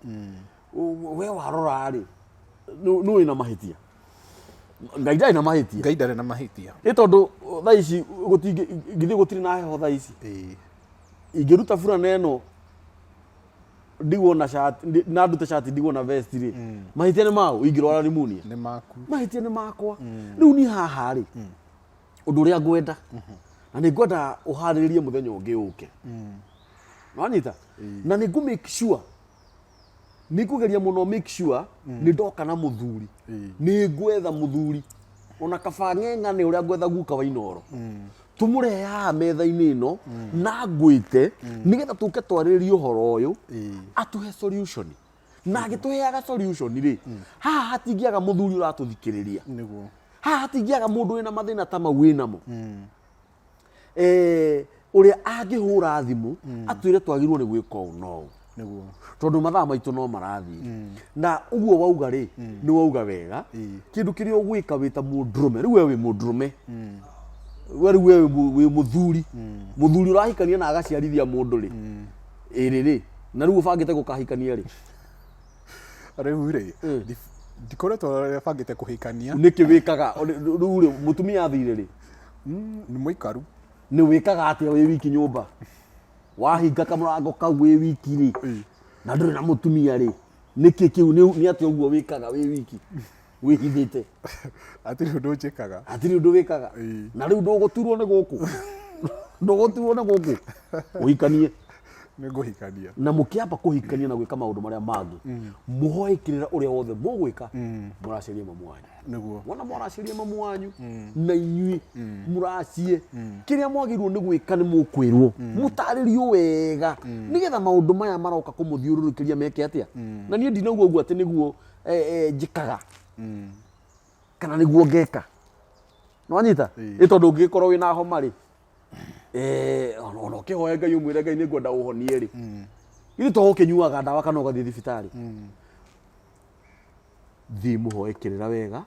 We warora rĩ, nũ wĩna mahĩtia? Ngai ndarĩ na mahĩtia. Ngai ndarĩ na mahĩtia. Ĩ tondũ thaa ici gũtingĩ, githĩ gũtirĩ na heho thaa ici? Ĩĩ. Ingĩruta burana ĩno ndigwo na shati, na ndute shati ndigwo na vest rĩ, mahĩtia nĩ maũ ingĩrwara pneumonia? Nĩ maku. Mahĩtia nĩ makwa. Rĩu niĩ haha rĩ, ũndũ ũrĩa ngwenda, na nĩ ngwenda ũharĩrĩrie mũthenya ũngĩ ũke, nĩwanyita, na nĩ ngũ make sure, nĩ ngũgeria mũno make sure nĩ ndoka na mũthuri. Nĩ ngwetha mũthuri ona kaba ng'eng'ane ũrĩa ngwetha guka wa Inooro, tũmũrehe haha metha-inĩ ĩno na ngwĩte nĩgetha tũke twarĩrĩrie ũhoro ũyũ, atũhe solution. Na agĩtũheaga solution rĩ, haha hatingĩaga mũthuri ũratũthikĩrĩria. Nĩguo. Haha hatingĩaga mũndũ wĩna mathĩna ta mau wĩnamo, ũrĩa angĩhũra thimũ atwĩre twagĩrĩirwo nĩ gwĩka ũũ na ũũ. Nĩguo. Tondũ mathaa maitũ no marathiĩ, na ũguo wauga rĩ, nĩ wauga wega. Kĩndũ kĩrĩa ũgwĩka wĩ ta mũndũrũme rĩu, we wĩ mũndũrũme, we rĩu we wĩ mũthuri, mũthuri ũrahikania na agaciarithia mũndũ rĩ, ĩrĩ rĩ, na rĩu ũbangĩte gũkahikania rĩ? Rĩu rĩ, ndikoretwo bangĩte kũhikania. Nĩkĩ wĩkaga rĩu rĩ, mũtumia athire rĩ? Nĩ mũikaru. Nĩ wĩkaga atĩa wĩ wiki nyũmba? Wahinga kamũrango kau wĩ wiki rĩ, na ndũrĩ na mũtumia rĩ, nĩkĩ kĩu nĩ atĩa ũguo wĩkaga wĩ wiki wĩhithĩte? Hatirĩ ũndũ njĩkaga. Hatirĩ ũndũ wĩkaga? Ĩĩ. Na rĩu ndũgũturwo nĩ gũkũ, ndũgũturwo nĩ gũkũ ũhikanie? Nĩ ngũhikania. Na mũkĩamba kũhikania na gwĩka maũndũ marĩa mangĩ, mũhoe kĩrĩra ũrĩa wothe mũgwĩka, mũraceria mamu wanyu. Nĩguo. Wona mũraceria mamu wanyu na inyuĩ mũracie kĩrĩa mwagĩrĩirwo nĩ gwĩka, nĩ mũkwĩrwo mũtarĩrio wega nĩgetha maũndũ maya maroka kũmũthiũrũrũkĩria meke atĩa. Na niĩ ndinauga ũguo atĩ nĩguo njĩkaga kana nĩguo ngeka, nĩwanyita? Ĩ tondũ ũngĩgĩkorwo wĩna homa rĩ, ona ũkĩhoe Ngai ũmwĩre Ngai nĩ ngwenda ũhonie rĩ, ithuĩ to ũkĩnyuaga ndawa kana ũgathiĩ thibitarĩ. Thiĩ mũhoe kĩrĩra wega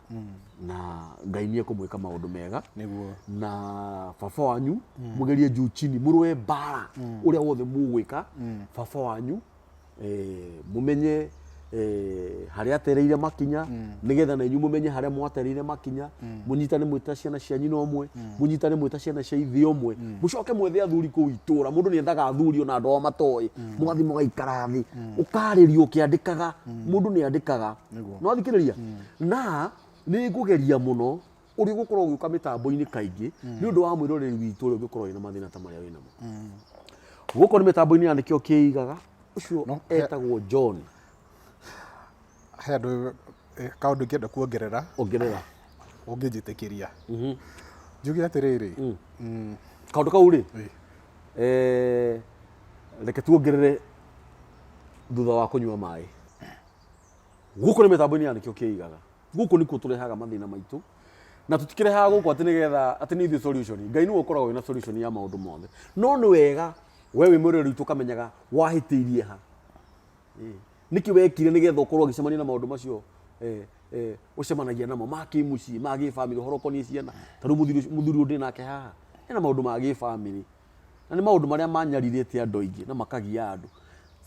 na Ngai nĩ ekũmwĩka maũndũ mega. Nĩguo. Na baba wanyu mũgerie juu chini, mũrũe mbara ũrĩa wothe mũgwĩka. Baba wanyu, mũmenye harĩa atereire makinya, nĩgetha na inyuĩ mũmenye harĩa mwatereire makinya, mũnyitane mwĩ ta ciana cia nyina ũmwe, mũnyitane mwĩ ta ciana cia ithe ũmwe, mũcoke mwethe athuri kũu itũra. Mũndũ nĩ ethaga athuri ona andũ ao matoĩ, mũgathiĩ mũgaikara thĩ, ũkarĩrio ũkĩandĩkaga. Mũndũ nĩ andĩkaga. Nĩguo. No thikĩrĩria, na nĩ ngũgeria mũno ũrĩa ũgũkorwo ũgĩũka mĩtambo-inĩ kaingĩ nĩ ũndũ wa mwĩroreri witũ ũrĩa ũngĩkorwo wĩna mathĩna ta marĩa wĩnamo. Gũkũ nĩ mĩtambo-inĩ ya Nĩkĩo Kĩigaga. Ũcio No, etagwo John. He andũ, kaũndũ ingĩenda kuongerera. Ongerera. Ũngĩnjĩtĩkĩria njuge atĩrĩrĩ. Kaũndũ kau rĩ, Ĩ. Reke tuongerere thutha wa kũnyua maĩ. Gũkũ nĩ mĩtambo-inĩ ya Nĩkĩo Kĩigaga. Gũkũ nĩkuo tũrehaga mathĩna maitũ, na tũtikĩrehaga gũkũ atĩ nĩgetha atĩ nĩ ithuĩ solution. Ngai nĩwe ũkoragwo wĩna solution ya maũndũ mothe, no nĩ wega we wĩ mwĩroreri witũ ũkamenyaga wahĩtĩirie ha. Nĩkĩ wekire nĩgetha ũkorwo ũgĩcemania na maũndũ macio, ũcemanagia namo ma kĩmũciĩ, ma gĩbamĩrĩ, ũhoro ũkoniĩ ciana. Ta rĩu mũthuri ũyũ ndĩ nake haha ena maũndũ ma gĩbamĩrĩ, na nĩ maũndũ marĩa manyarirĩte andũ aingĩ na makagia andũ.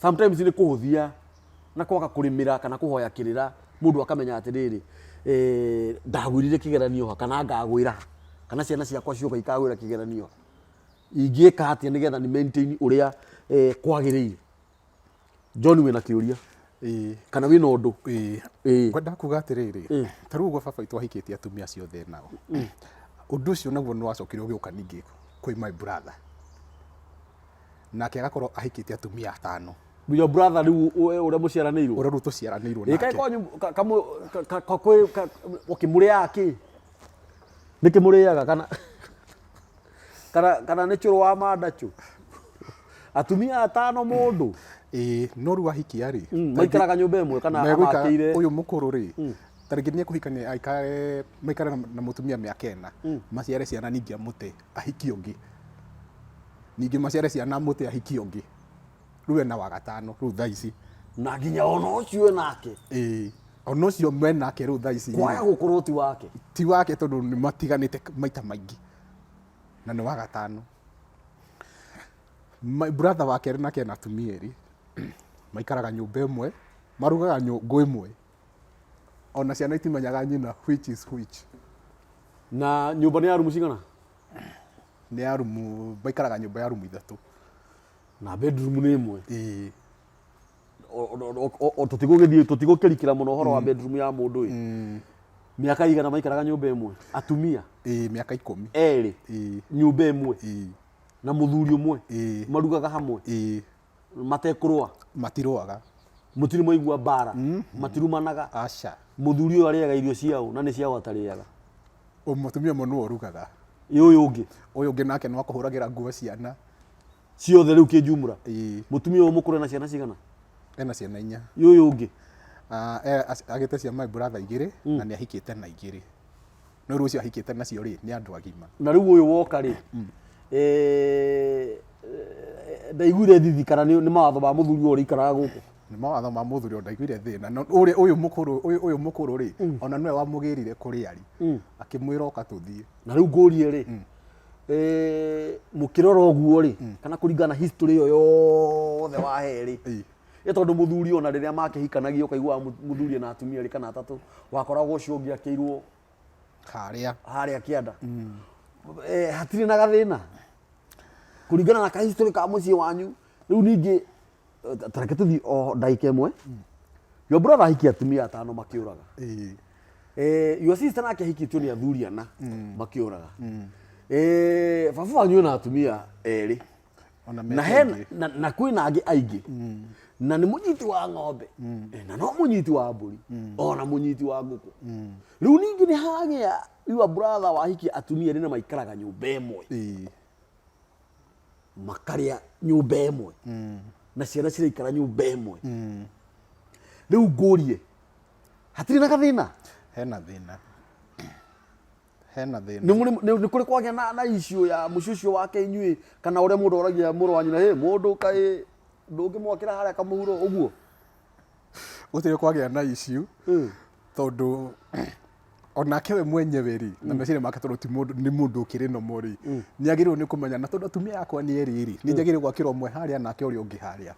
Sometimes nĩ kũhũthia na kwaga kũrĩmĩra kana kũhoya kĩrĩra, mũndũ akamenya atĩrĩrĩ, ndagwĩrire kĩgeranio ha kana ngagwĩra ha, kana ciana ciakwa cioka ikagwĩra kĩgeranio ha, ingĩka atĩa nĩgetha ni maintain ũrĩa kwagĩrĩire. John, wĩna kĩũria? Ĩĩ. Kana wĩna ũndũ? Ĩĩ. Ĩĩ. Ngwenda kuga atĩrĩrĩ, ta rĩu ũguo baba witũ ahikĩtie atumia acio othe nao, ũndũ ũcio naguo nĩ wacokire ũgĩũka ningĩ kwĩ my brother, nake agakorwo ahikĩtie atumia atano. Your brother rĩu ũrĩa mũciaranĩirwo? Ũrĩa rĩu tũciaranĩirwo Ĩ, kaĩ nake. kwanyu okay, mũrĩaga kĩ? Nĩkĩ mũrĩaga kana nĩ cũrũ wa mandacũ? Atumia atano mũndũ? Ĩĩ, no rĩu ahikia rĩ, Maikaraga nyũmba ĩmwe kana megũikara amakĩire? Ũyũ mũkũrũ rĩ, ta rĩngĩ nĩ ekũhikania aikare, maikare na mũtumia mĩaka 4, maciare ciana, ningĩ amũte ahikie ũngĩ. Ningĩ maciare ciana mũte ahikie ũngĩ. Rĩu ena wa gatano rĩu thaa ici. Na nginya ona ũcio enake? Ĩĩ, ona ũcio menake rĩu thaa ici. Kwaga gũkorwo ti wake. Ti wake tondũ nĩ matiganĩte maita maingĩ na nĩ wa gatano. My brother wa kerĩ nake ena atumia erĩ, maikaraga nyũmba ĩmwe, marugaga nyũngũ ĩmwe, ona ciana itimenyaga nyina which is which. Na nyũmba nĩ ya rumu cigana? Nĩ ya rumu, maikaraga nyũmba ya rumu ithatũ. Na bedroom nĩ ĩmwe? Ĩĩ. Tũtigũgĩthiĩ, tũtigũkĩrikĩra mũno ũhoro wa bedroom ya mũndũ ĩ. Mĩaka igana maikaraga nyũmba ĩmwe? Atumia? Ĩĩ, mĩaka 10. Erĩ? Ĩĩ. Nyũmba ĩmwe? Ĩĩ. Na mũthuri ũmwe? Ĩĩ. Marugaga hamwe? Ĩĩ. Matekũrũa? Matirũaga. Mũtirĩ mwaigua mbara? Matirumanaga? Aca. Mũthuri ũyũ arĩaga irio ciao na nĩ ciao atarĩaga? Mũtumia ũmwe nĩwe ũrugaga. Ĩ ũyũ ũngĩ? Ũyũ ũngĩ nake no akũhũragĩra nguo ciana. Ciothe rĩu kĩnjumũra? Ĩĩ. Mũtumia ũyũ mũkũrũ ena ciana cigana? Ena ciana 4. Ĩ ũyũ ũngĩ? Agĩte cia my brother 2 na nĩ ahikĩte na 2. No rĩu ũcio ahikĩte nacio rĩ, nĩ andũ agima. Na rĩu ũyũ woka rĩ, ndaiguire thithi kana nĩ mawatho ma mũthuri ũyũ ũrĩikaraga gũkũ? Nĩ mawatho ma mũthuri ũyũ, ndaiguire thĩna. No ũrĩa ũyũ mũkũrũ, ũyũ, ũyũ mũkũrũ rĩ, ona nĩwe wamũgĩrire kũrĩ arĩ. Akĩmwĩra oka tũthiĩ. Na rĩu ngũrie rĩ, mũkĩrora ũguo rĩ, kana kũringana na history ĩyo yothe wahe rĩ, ĩ tondũ mũthuri ona rĩrĩa makĩhikanagia ũkaiguaga mũthuri ena atumia erĩ kana atatũ, wakoragwo ũcio ũngĩ akĩirwo harĩa harĩa kĩanda. Hatirĩ na gathĩna kũringana na kahistory ka mũciĩ wanyu. Rĩu ningĩ tareke tũthiĩ o ndagĩka ĩmwe. Your brother ahikia atumia 5 makĩũraga. Your sister nake ahikĩtio nĩ athuri 4 makĩũraga. Baba wanyu ena atumia 2. Ona Na mete hena, aingĩ. na kwĩna angĩ aingĩ. Na nĩ mũnyiti wa ng'ombe. Na no mũnyiti wa mbũri. Ona mũnyiti wa ngũkũ. Rĩu ningĩ nĩ hagĩa your brother wahikia atumia erĩ na maikaraga nyũmba ĩmwe. Makarĩa nyũmba ĩmwe. Na ciana ciraikara nyũmba ĩmwe. Rĩu ngũrie, hatirĩ na gathĩna? Hena thĩna. Hena thĩna. Nĩ kũrĩ kwagĩa na issue ya mũciĩ ũcio wake inyuĩ, kana ũrĩa mũndũ oragia mũrũ wa nyina, hĩ, mũndũ kaĩ ndũngĩmwakĩra harĩa kamũhuro ũguo? Gũtirĩ kwagĩa na issue, tondũ onake we mwenyewe rĩ, na meciria make tondũ ti mũndũ, nĩ mũndũ ũkĩrĩ normal rĩ, nĩ agĩrĩirwo nĩ kũmenya, na tondũ atumia akwa nĩ erĩ rĩ, nĩ njagĩrĩirwo gwakĩra ũmwe harĩa nake ũrĩa ũngĩ harĩa.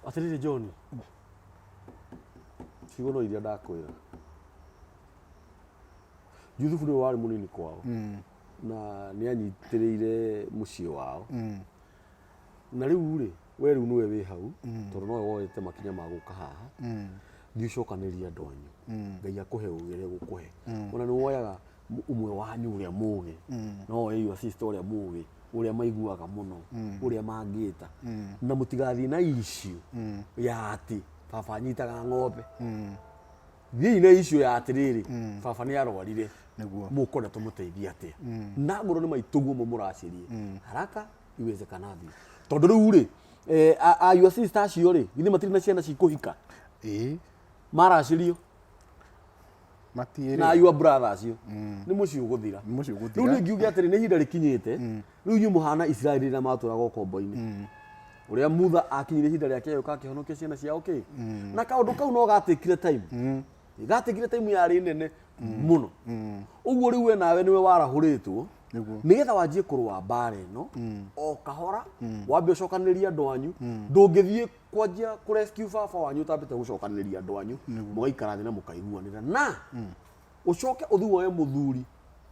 Atĩrĩrĩ John, ciugo no iria ndakwĩra. Juthubu nĩwe warĩ mũnini kwao. Na nĩ anyitĩrĩire mũciĩ wao. Na rĩu rĩ, we rĩu nĩwe wĩ hau, tondũ nowe woete makinya ma gũka haha. Thiĩ ũcokanĩrĩrie andũ anyu. Ngai akũhe ũgĩ ũrĩa egũkũhe. Ona nĩ woyaga ũmwe wanyu ũrĩa mũgĩ. No woe your sister ũrĩa mũgĩ, ũrĩa maiguaga mũno, ũrĩa mangĩta. Na mũtigathiĩ na issue ya atĩ baba anyitaga ng'ombe. Thiĩi na issue ya atĩrĩrĩ, baba nĩ arwarire. Nĩguo. Mũkwenda tũmũteithie atĩa? Na ngorwo nĩ maitũguo mũmũracĩrie. Haraka iwezekanavyo. Tondũ rĩu rĩ, your sister acio rĩ, githĩ matirĩ na ciana cikũhika? Ĩĩ. Maracĩrio. Matiĩrĩ. Na your brother acio. Nĩ mũciĩ ũgũthira. Nĩ mũciĩ ũgũthira. Rĩu nĩ ngiuge atĩrĩ, nĩ ihinda rĩkinyĩte. Rĩu inyuĩ mũhana Isiraeli rĩrĩa matũraga ũkombo-inĩ. Ũrĩa Mutha akinyire ihinda rĩake agĩũka akĩhonokia ciana ciao kĩ? Na kaũndũ kau no gatĩkire time. Gatĩkire time yarĩ nene mũno. Ũguo rĩu we nawe nĩwe warahũrĩtwo. Nĩguo. Nĩgetha wanjie kũrũa mbara ĩno, o kahora, wambe ũcokanĩrĩrie andũ anyu. Ndũngĩthiĩ kwanjia kũ rescue baba wanyu ũtambĩte gũcokanĩrĩria andũ anyu. Mũgaikara thĩ na mũkaiguanĩra. Na ũcoke ũthiĩ woe mũthuri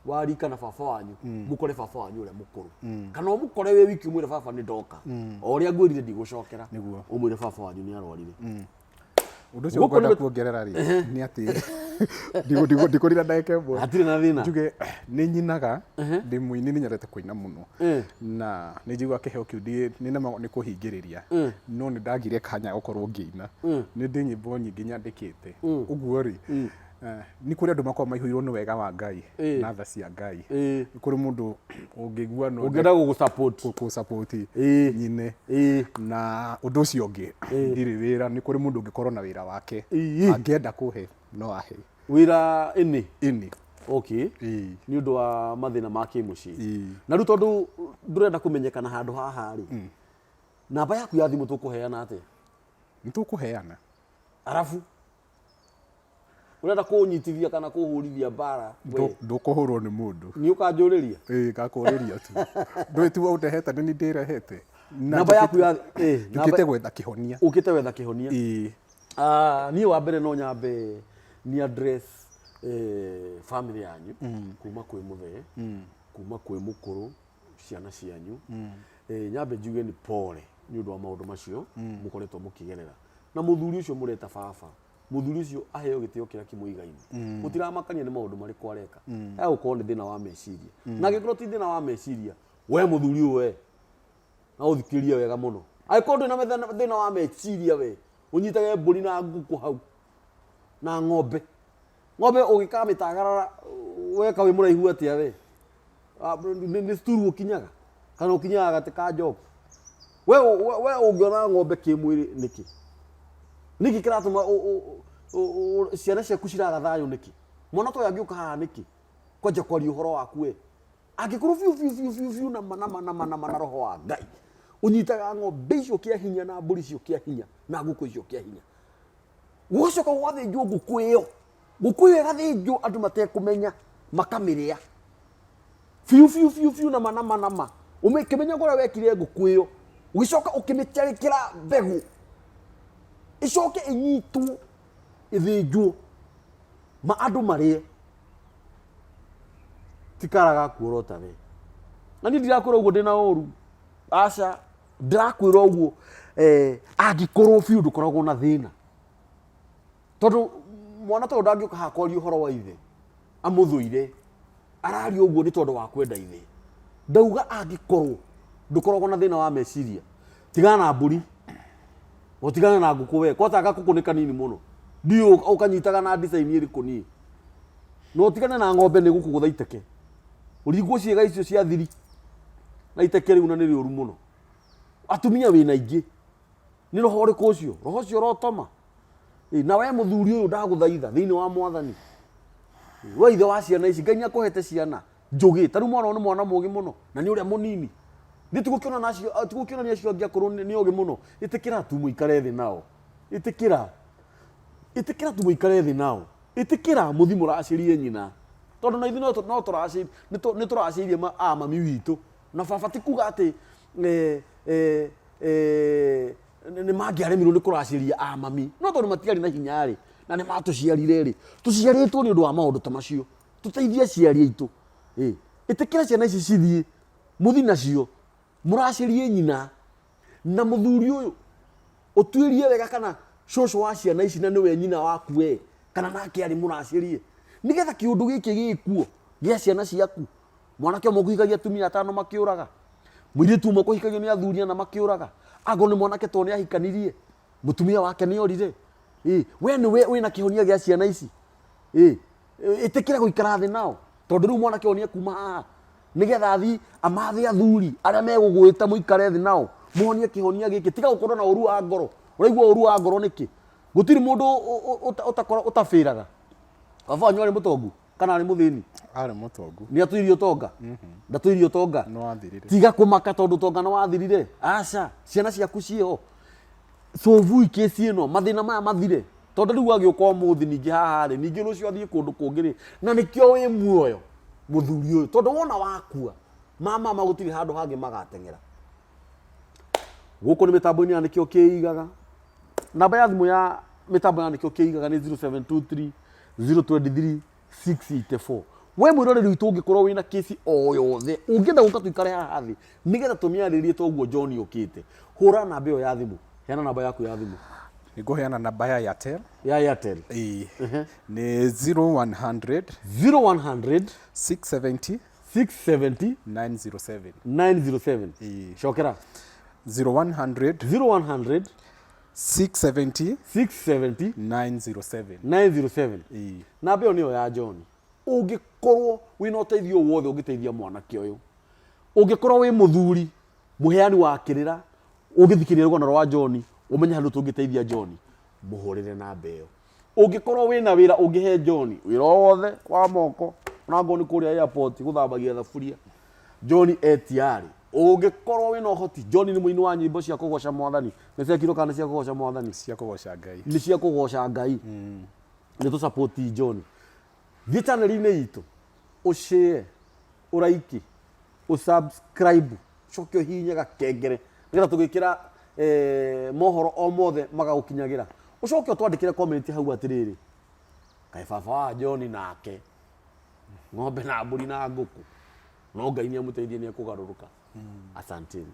wa rika na baba wanyu, mũkore baba wanyu ũrĩa mũkũrũ. Kana ũmũkore wĩ wiki ũmwĩre baba nĩ ndoka. O ũrĩa ngwĩrire ndigũcokera. Nĩguo. Ũmwĩre baba wanyu nĩ arwarire. Ũndũ ũcio Gũkũ ngwenda nĩ- kuongerera rĩ, nĩ atĩ ndikũrira ndagĩka ĩmwe. Hatirĩ na thĩna. Njuge nĩ nyinaga, ndĩ mũini, nĩ nyendete kũina mũno. Na nĩ njiguaga kĩheo kĩu nĩ nemagwo nĩ kũhingĩrĩria. No nĩ ndagire kanya gũkorwo ngĩina. Nĩ ndĩ nyĩmbo nyingĩ nyandĩkĩte. Ũguo rĩ, nĩ kũrĩ andũ makoragwo maihũirwo nĩ wega wa Ngai na tha cia Ngai. Nĩ kũrĩ mũndũ ũngĩigua no Ũngĩenda gũgũ-support. gũkũ-support nyine. Na ũndũ ũcio ũngĩ, ndirĩ wĩra, nĩ kũrĩ mũndũ ũngĩkorwo na wĩra wake. Angĩenda kũhe, no ahe. Wĩra ĩnĩ? Ĩnĩ. Okay. Nĩ ũndũ wa mathĩna ma kĩmũciĩ. Na rĩu tondũ Ndũrenda kũmenyekana handũ haha rĩ, namba yaku ya thimũ tũkũheana atĩa? Nĩ tũkũheana. Arabu ũrenda kũnyitithia kana kũhũrithia mbara we? Ndũkũhũrwo nĩ mũndũ. Nĩ ũkanjũrĩria. Ĩĩ, ngakũrĩria tu. Ndũĩ tiwe ũndehete, nĩ niĩ ndĩrehete. Na Namba yaku ya njũkĩte gwetha kĩhonia. Ũkĩte wetha kĩhonia. Ĩĩ. Ah, niĩ wa mbere no nyambe ni address family yanyu, kuma kwĩ mũthee, kuma kwĩ mũkũrũ, ciana cianyu. Nyambe njuge nĩ pole nĩ ũndũ wa maũndũ macio mũkoretwo mũkĩgerera, na mũthuri ũcio mũreta baba, mũthuri ũcio aheo gĩtĩo kĩrĩa kĩmũigaine. Gũtiramakania nĩ maũndũ marĩkũ areka, egũkorwo nĩ thĩna wa meciria, na angĩkorwo ti thĩna wa meciria, we mũthuri ũyũ, we na ũthikĩrĩrie wega mũno, angĩkorwo ndũrĩ na thĩna wa meciria, we ũnyitage mbũri na ngũkũ hau na ng'ombe, ng'ombe ũgĩkamĩtagarara weka wĩ mũraihu atĩa we? Ah, nĩ cuturu ũkinyaga kana ũkinyaga gatĩ ka njoku? We ũngĩona ng'ombe kĩmwĩrĩ nĩkĩ? Nĩkĩ kĩratũma ciana ciaku ciraga thayũ nĩkĩ? Mwana ta ũyũ angĩũka haha nĩkĩ kwanja kwaria ũhoro waku we? Angĩkorwo biũ biũ biũ biũ biũ nama nama nama nama na roho wa Ngai ũnyitaga ng'ombe icio kĩa hinya na mbũri icio kĩa hinya na ngũkũ icio kĩa hinya, gũgacoka gũgathĩnjwo ngũkũ ĩyo, ngũkũ ĩyo ĩgathĩnjwo andũ matekũmenya, makamĩrĩa biũ biũ biũ biũ nama nama nama, ũkĩmenya ũrĩa wekire ngũkũ ĩyo, ũgĩcoka ũkĩmĩterĩkĩra mbegũ, ĩcoke ĩnyitwo ĩthĩnjwo ma andũ marĩe, tikara gakuorota we. Na niĩ ndirakwĩra ũguo ndĩna ũru, aca, ndĩrakwĩra ũguo angĩkorwo biũ ndũkoragwo na thĩna, tondũ mwana ta ũyũ ndangĩũka haha kwaria ũhoro wa ithe amũthũire, araria ũguo nĩ tondũ wa kwenda ithe. Ndauga angĩkorwo ndũkoragwo na thĩna wa meciria, tigana na mbũri, ũtigane na ngũkũ, we kwata gakũkũ nĩ kanini mũno, ndiũ ũkanyitaga na design ĩrĩkũ niĩ, na ũtigane na ng'ombe, nĩ gũkũgũtha iteke, ũringwo ciĩga icio cia thiri na iteke rĩu, na nĩ rĩũru mũno. Atumia wĩna aingĩ, nĩ roho ũrĩkũ ũcio? Roho ũcio ũrotoma. Ĩ, na we mũthuri ũyũ, ndagũthaitha thĩinĩ wa Mwathani, we ithe wa ciana ici, Ngai nĩ akũhete ciana njũgĩ. Ta rĩu mwana ũyũ nĩ mwana mũgĩ mũno, na nĩ ũrĩa mũnini nĩ tigũkĩona nacio, tigũkĩona nĩ acio angĩ akũrũ nĩ ogĩ mũno. Ĩtĩkĩra tu mũikare thĩ nao, ĩtĩkĩra, ĩtĩkĩra tu mũikare thĩ nao, ĩtĩkĩra mũthi mũracĩrie nyina, tondũ na ithuĩ no nĩ tũracĩirie a mami witũ na baba. Ti kuga atĩ nĩ mangĩaremirwo nĩ kũracĩria a mami, no tondũ matiarĩ na hinya rĩ, na nĩ matũciarire rĩ, tũciarĩtwo nĩ ũndũ wa maũndũ ta macio, tũteithie aciari aitũ. Ĩtĩkĩra ciana ici cithiĩ, mũthi nacio mũracĩrie nyina, na mũthuri ũyũ ũtuĩrie wega kana cũcũ wa ciana ici na nĩwe nyina waku we, kana nake arĩ mũracĩrie, nĩgetha kĩũndũ gĩkĩ gĩkuo gĩa ciana ciaku. Mwanake ũmwe kũhikagia atumia atano makĩũraga, mũirĩtu ũmwe kũhikagio nĩ athuri ana makĩũraga, angorwo nĩ mwanake to nĩ ahikanirie, mũtumia wake nĩ orire. Ĩ, we nĩwe wĩna kĩhonia gĩa ciana ici. Ĩ, ĩtĩkĩra gũikara thĩ nao, tondũ rĩu mwanake ũyũ nĩ ekuma haha nĩgetha athi amathe athuri arĩa megũgwĩta mũikare thĩ nao mũhonie kĩhonia gĩkĩ. Tiga gũkorwo na ũru wa ngoro. Ũraigua ũru wa ngoro nĩkĩ? Gũtirĩ mũndũ ũtabĩraga. Baba wanyu arĩ mũtongu kana arĩ mũthĩni? Arĩ mũtongu. Nĩ atũirie ũtonga? Ndatũirie ũtonga. Nĩ wathirire. Tiga kũmaka tondũ ũtonga nĩ wathirire, aca, ciana ciaku ciĩho, cũbui kĩci ĩno, mathĩna maya mathire, tondũ rĩu agĩũka ũmũthĩ, ningĩ haha rĩ, ningĩ rũciũ athiĩ kũndũ kũngĩ rĩ, na nĩkĩo wĩ muoyo mũthuri ũyũ, tondũ wona wakua mama gũtirĩ handũ hangĩ magateng'era. Gũkũ nĩ mĩtambo-inĩ ya Nĩkĩo Kĩigaga. Namba ya thimũ ya mĩtambo ya Nĩkĩo Kĩigaga nĩ 0723 023 684. We mwĩroreri witũ, ũngĩkorwo wĩna kĩci o yothe ũngĩenda gũka tũikare haha thĩ nĩgetha tũmĩarĩrie toguo John ũkĩte, hũra namba ĩyo ya thimũ. Heana namba yaku ya thimũ. Nĩ ngũheana namba ya Airtel. Ya Airtel. Ĩĩ, nĩ 0100 0100 670 670 907. 907. Ĩĩ. Cokera. 0100 0100 670 670 907. 907. Ĩĩ. Namba ĩyo nĩyo ya John. Ũngĩkorwo wĩna ũteithio wothe ũngĩteithia mwanake ũyũ, ũngĩkorwo wĩ mũthuri mũheani wa kĩrĩra, ũngĩthikĩrĩria rũgano rwa John ũmenye handũ tũngĩteithia John, mũhũrĩre namba ĩyo. Ũngĩkorwo wĩna wĩra ũngĩhe John, wĩra o wothe wa moko, onangorwo nĩ kũrĩa airport gũthambagia thaburia, John etiarĩ. Ũngĩkorwo wĩna ũhoti, John nĩ mũini wa nyĩmbo cia kũgoca mwathani. Nĩ cia kiro kana cia kũgoca mwathani? Cia kũgoca Ngai. Nĩ cia kũgoca Ngai. Nĩ tũ support John. Thiĩ channel-inĩ itũ, ũshare, ũraiki, ũsubscribe, ũcoke ũhihinye gakengere nĩgetha tũgĩkĩra eh, mohoro o mothe magagũkinyagĩra. Ũcoke ũtwandĩkĩre comment hau atĩrĩrĩ, kaĩ baba wa John nake ng'ombe na mbũri na ngũkũ no Ngai nĩ amũteithie nĩ ekũgarũrũka. Asanteni.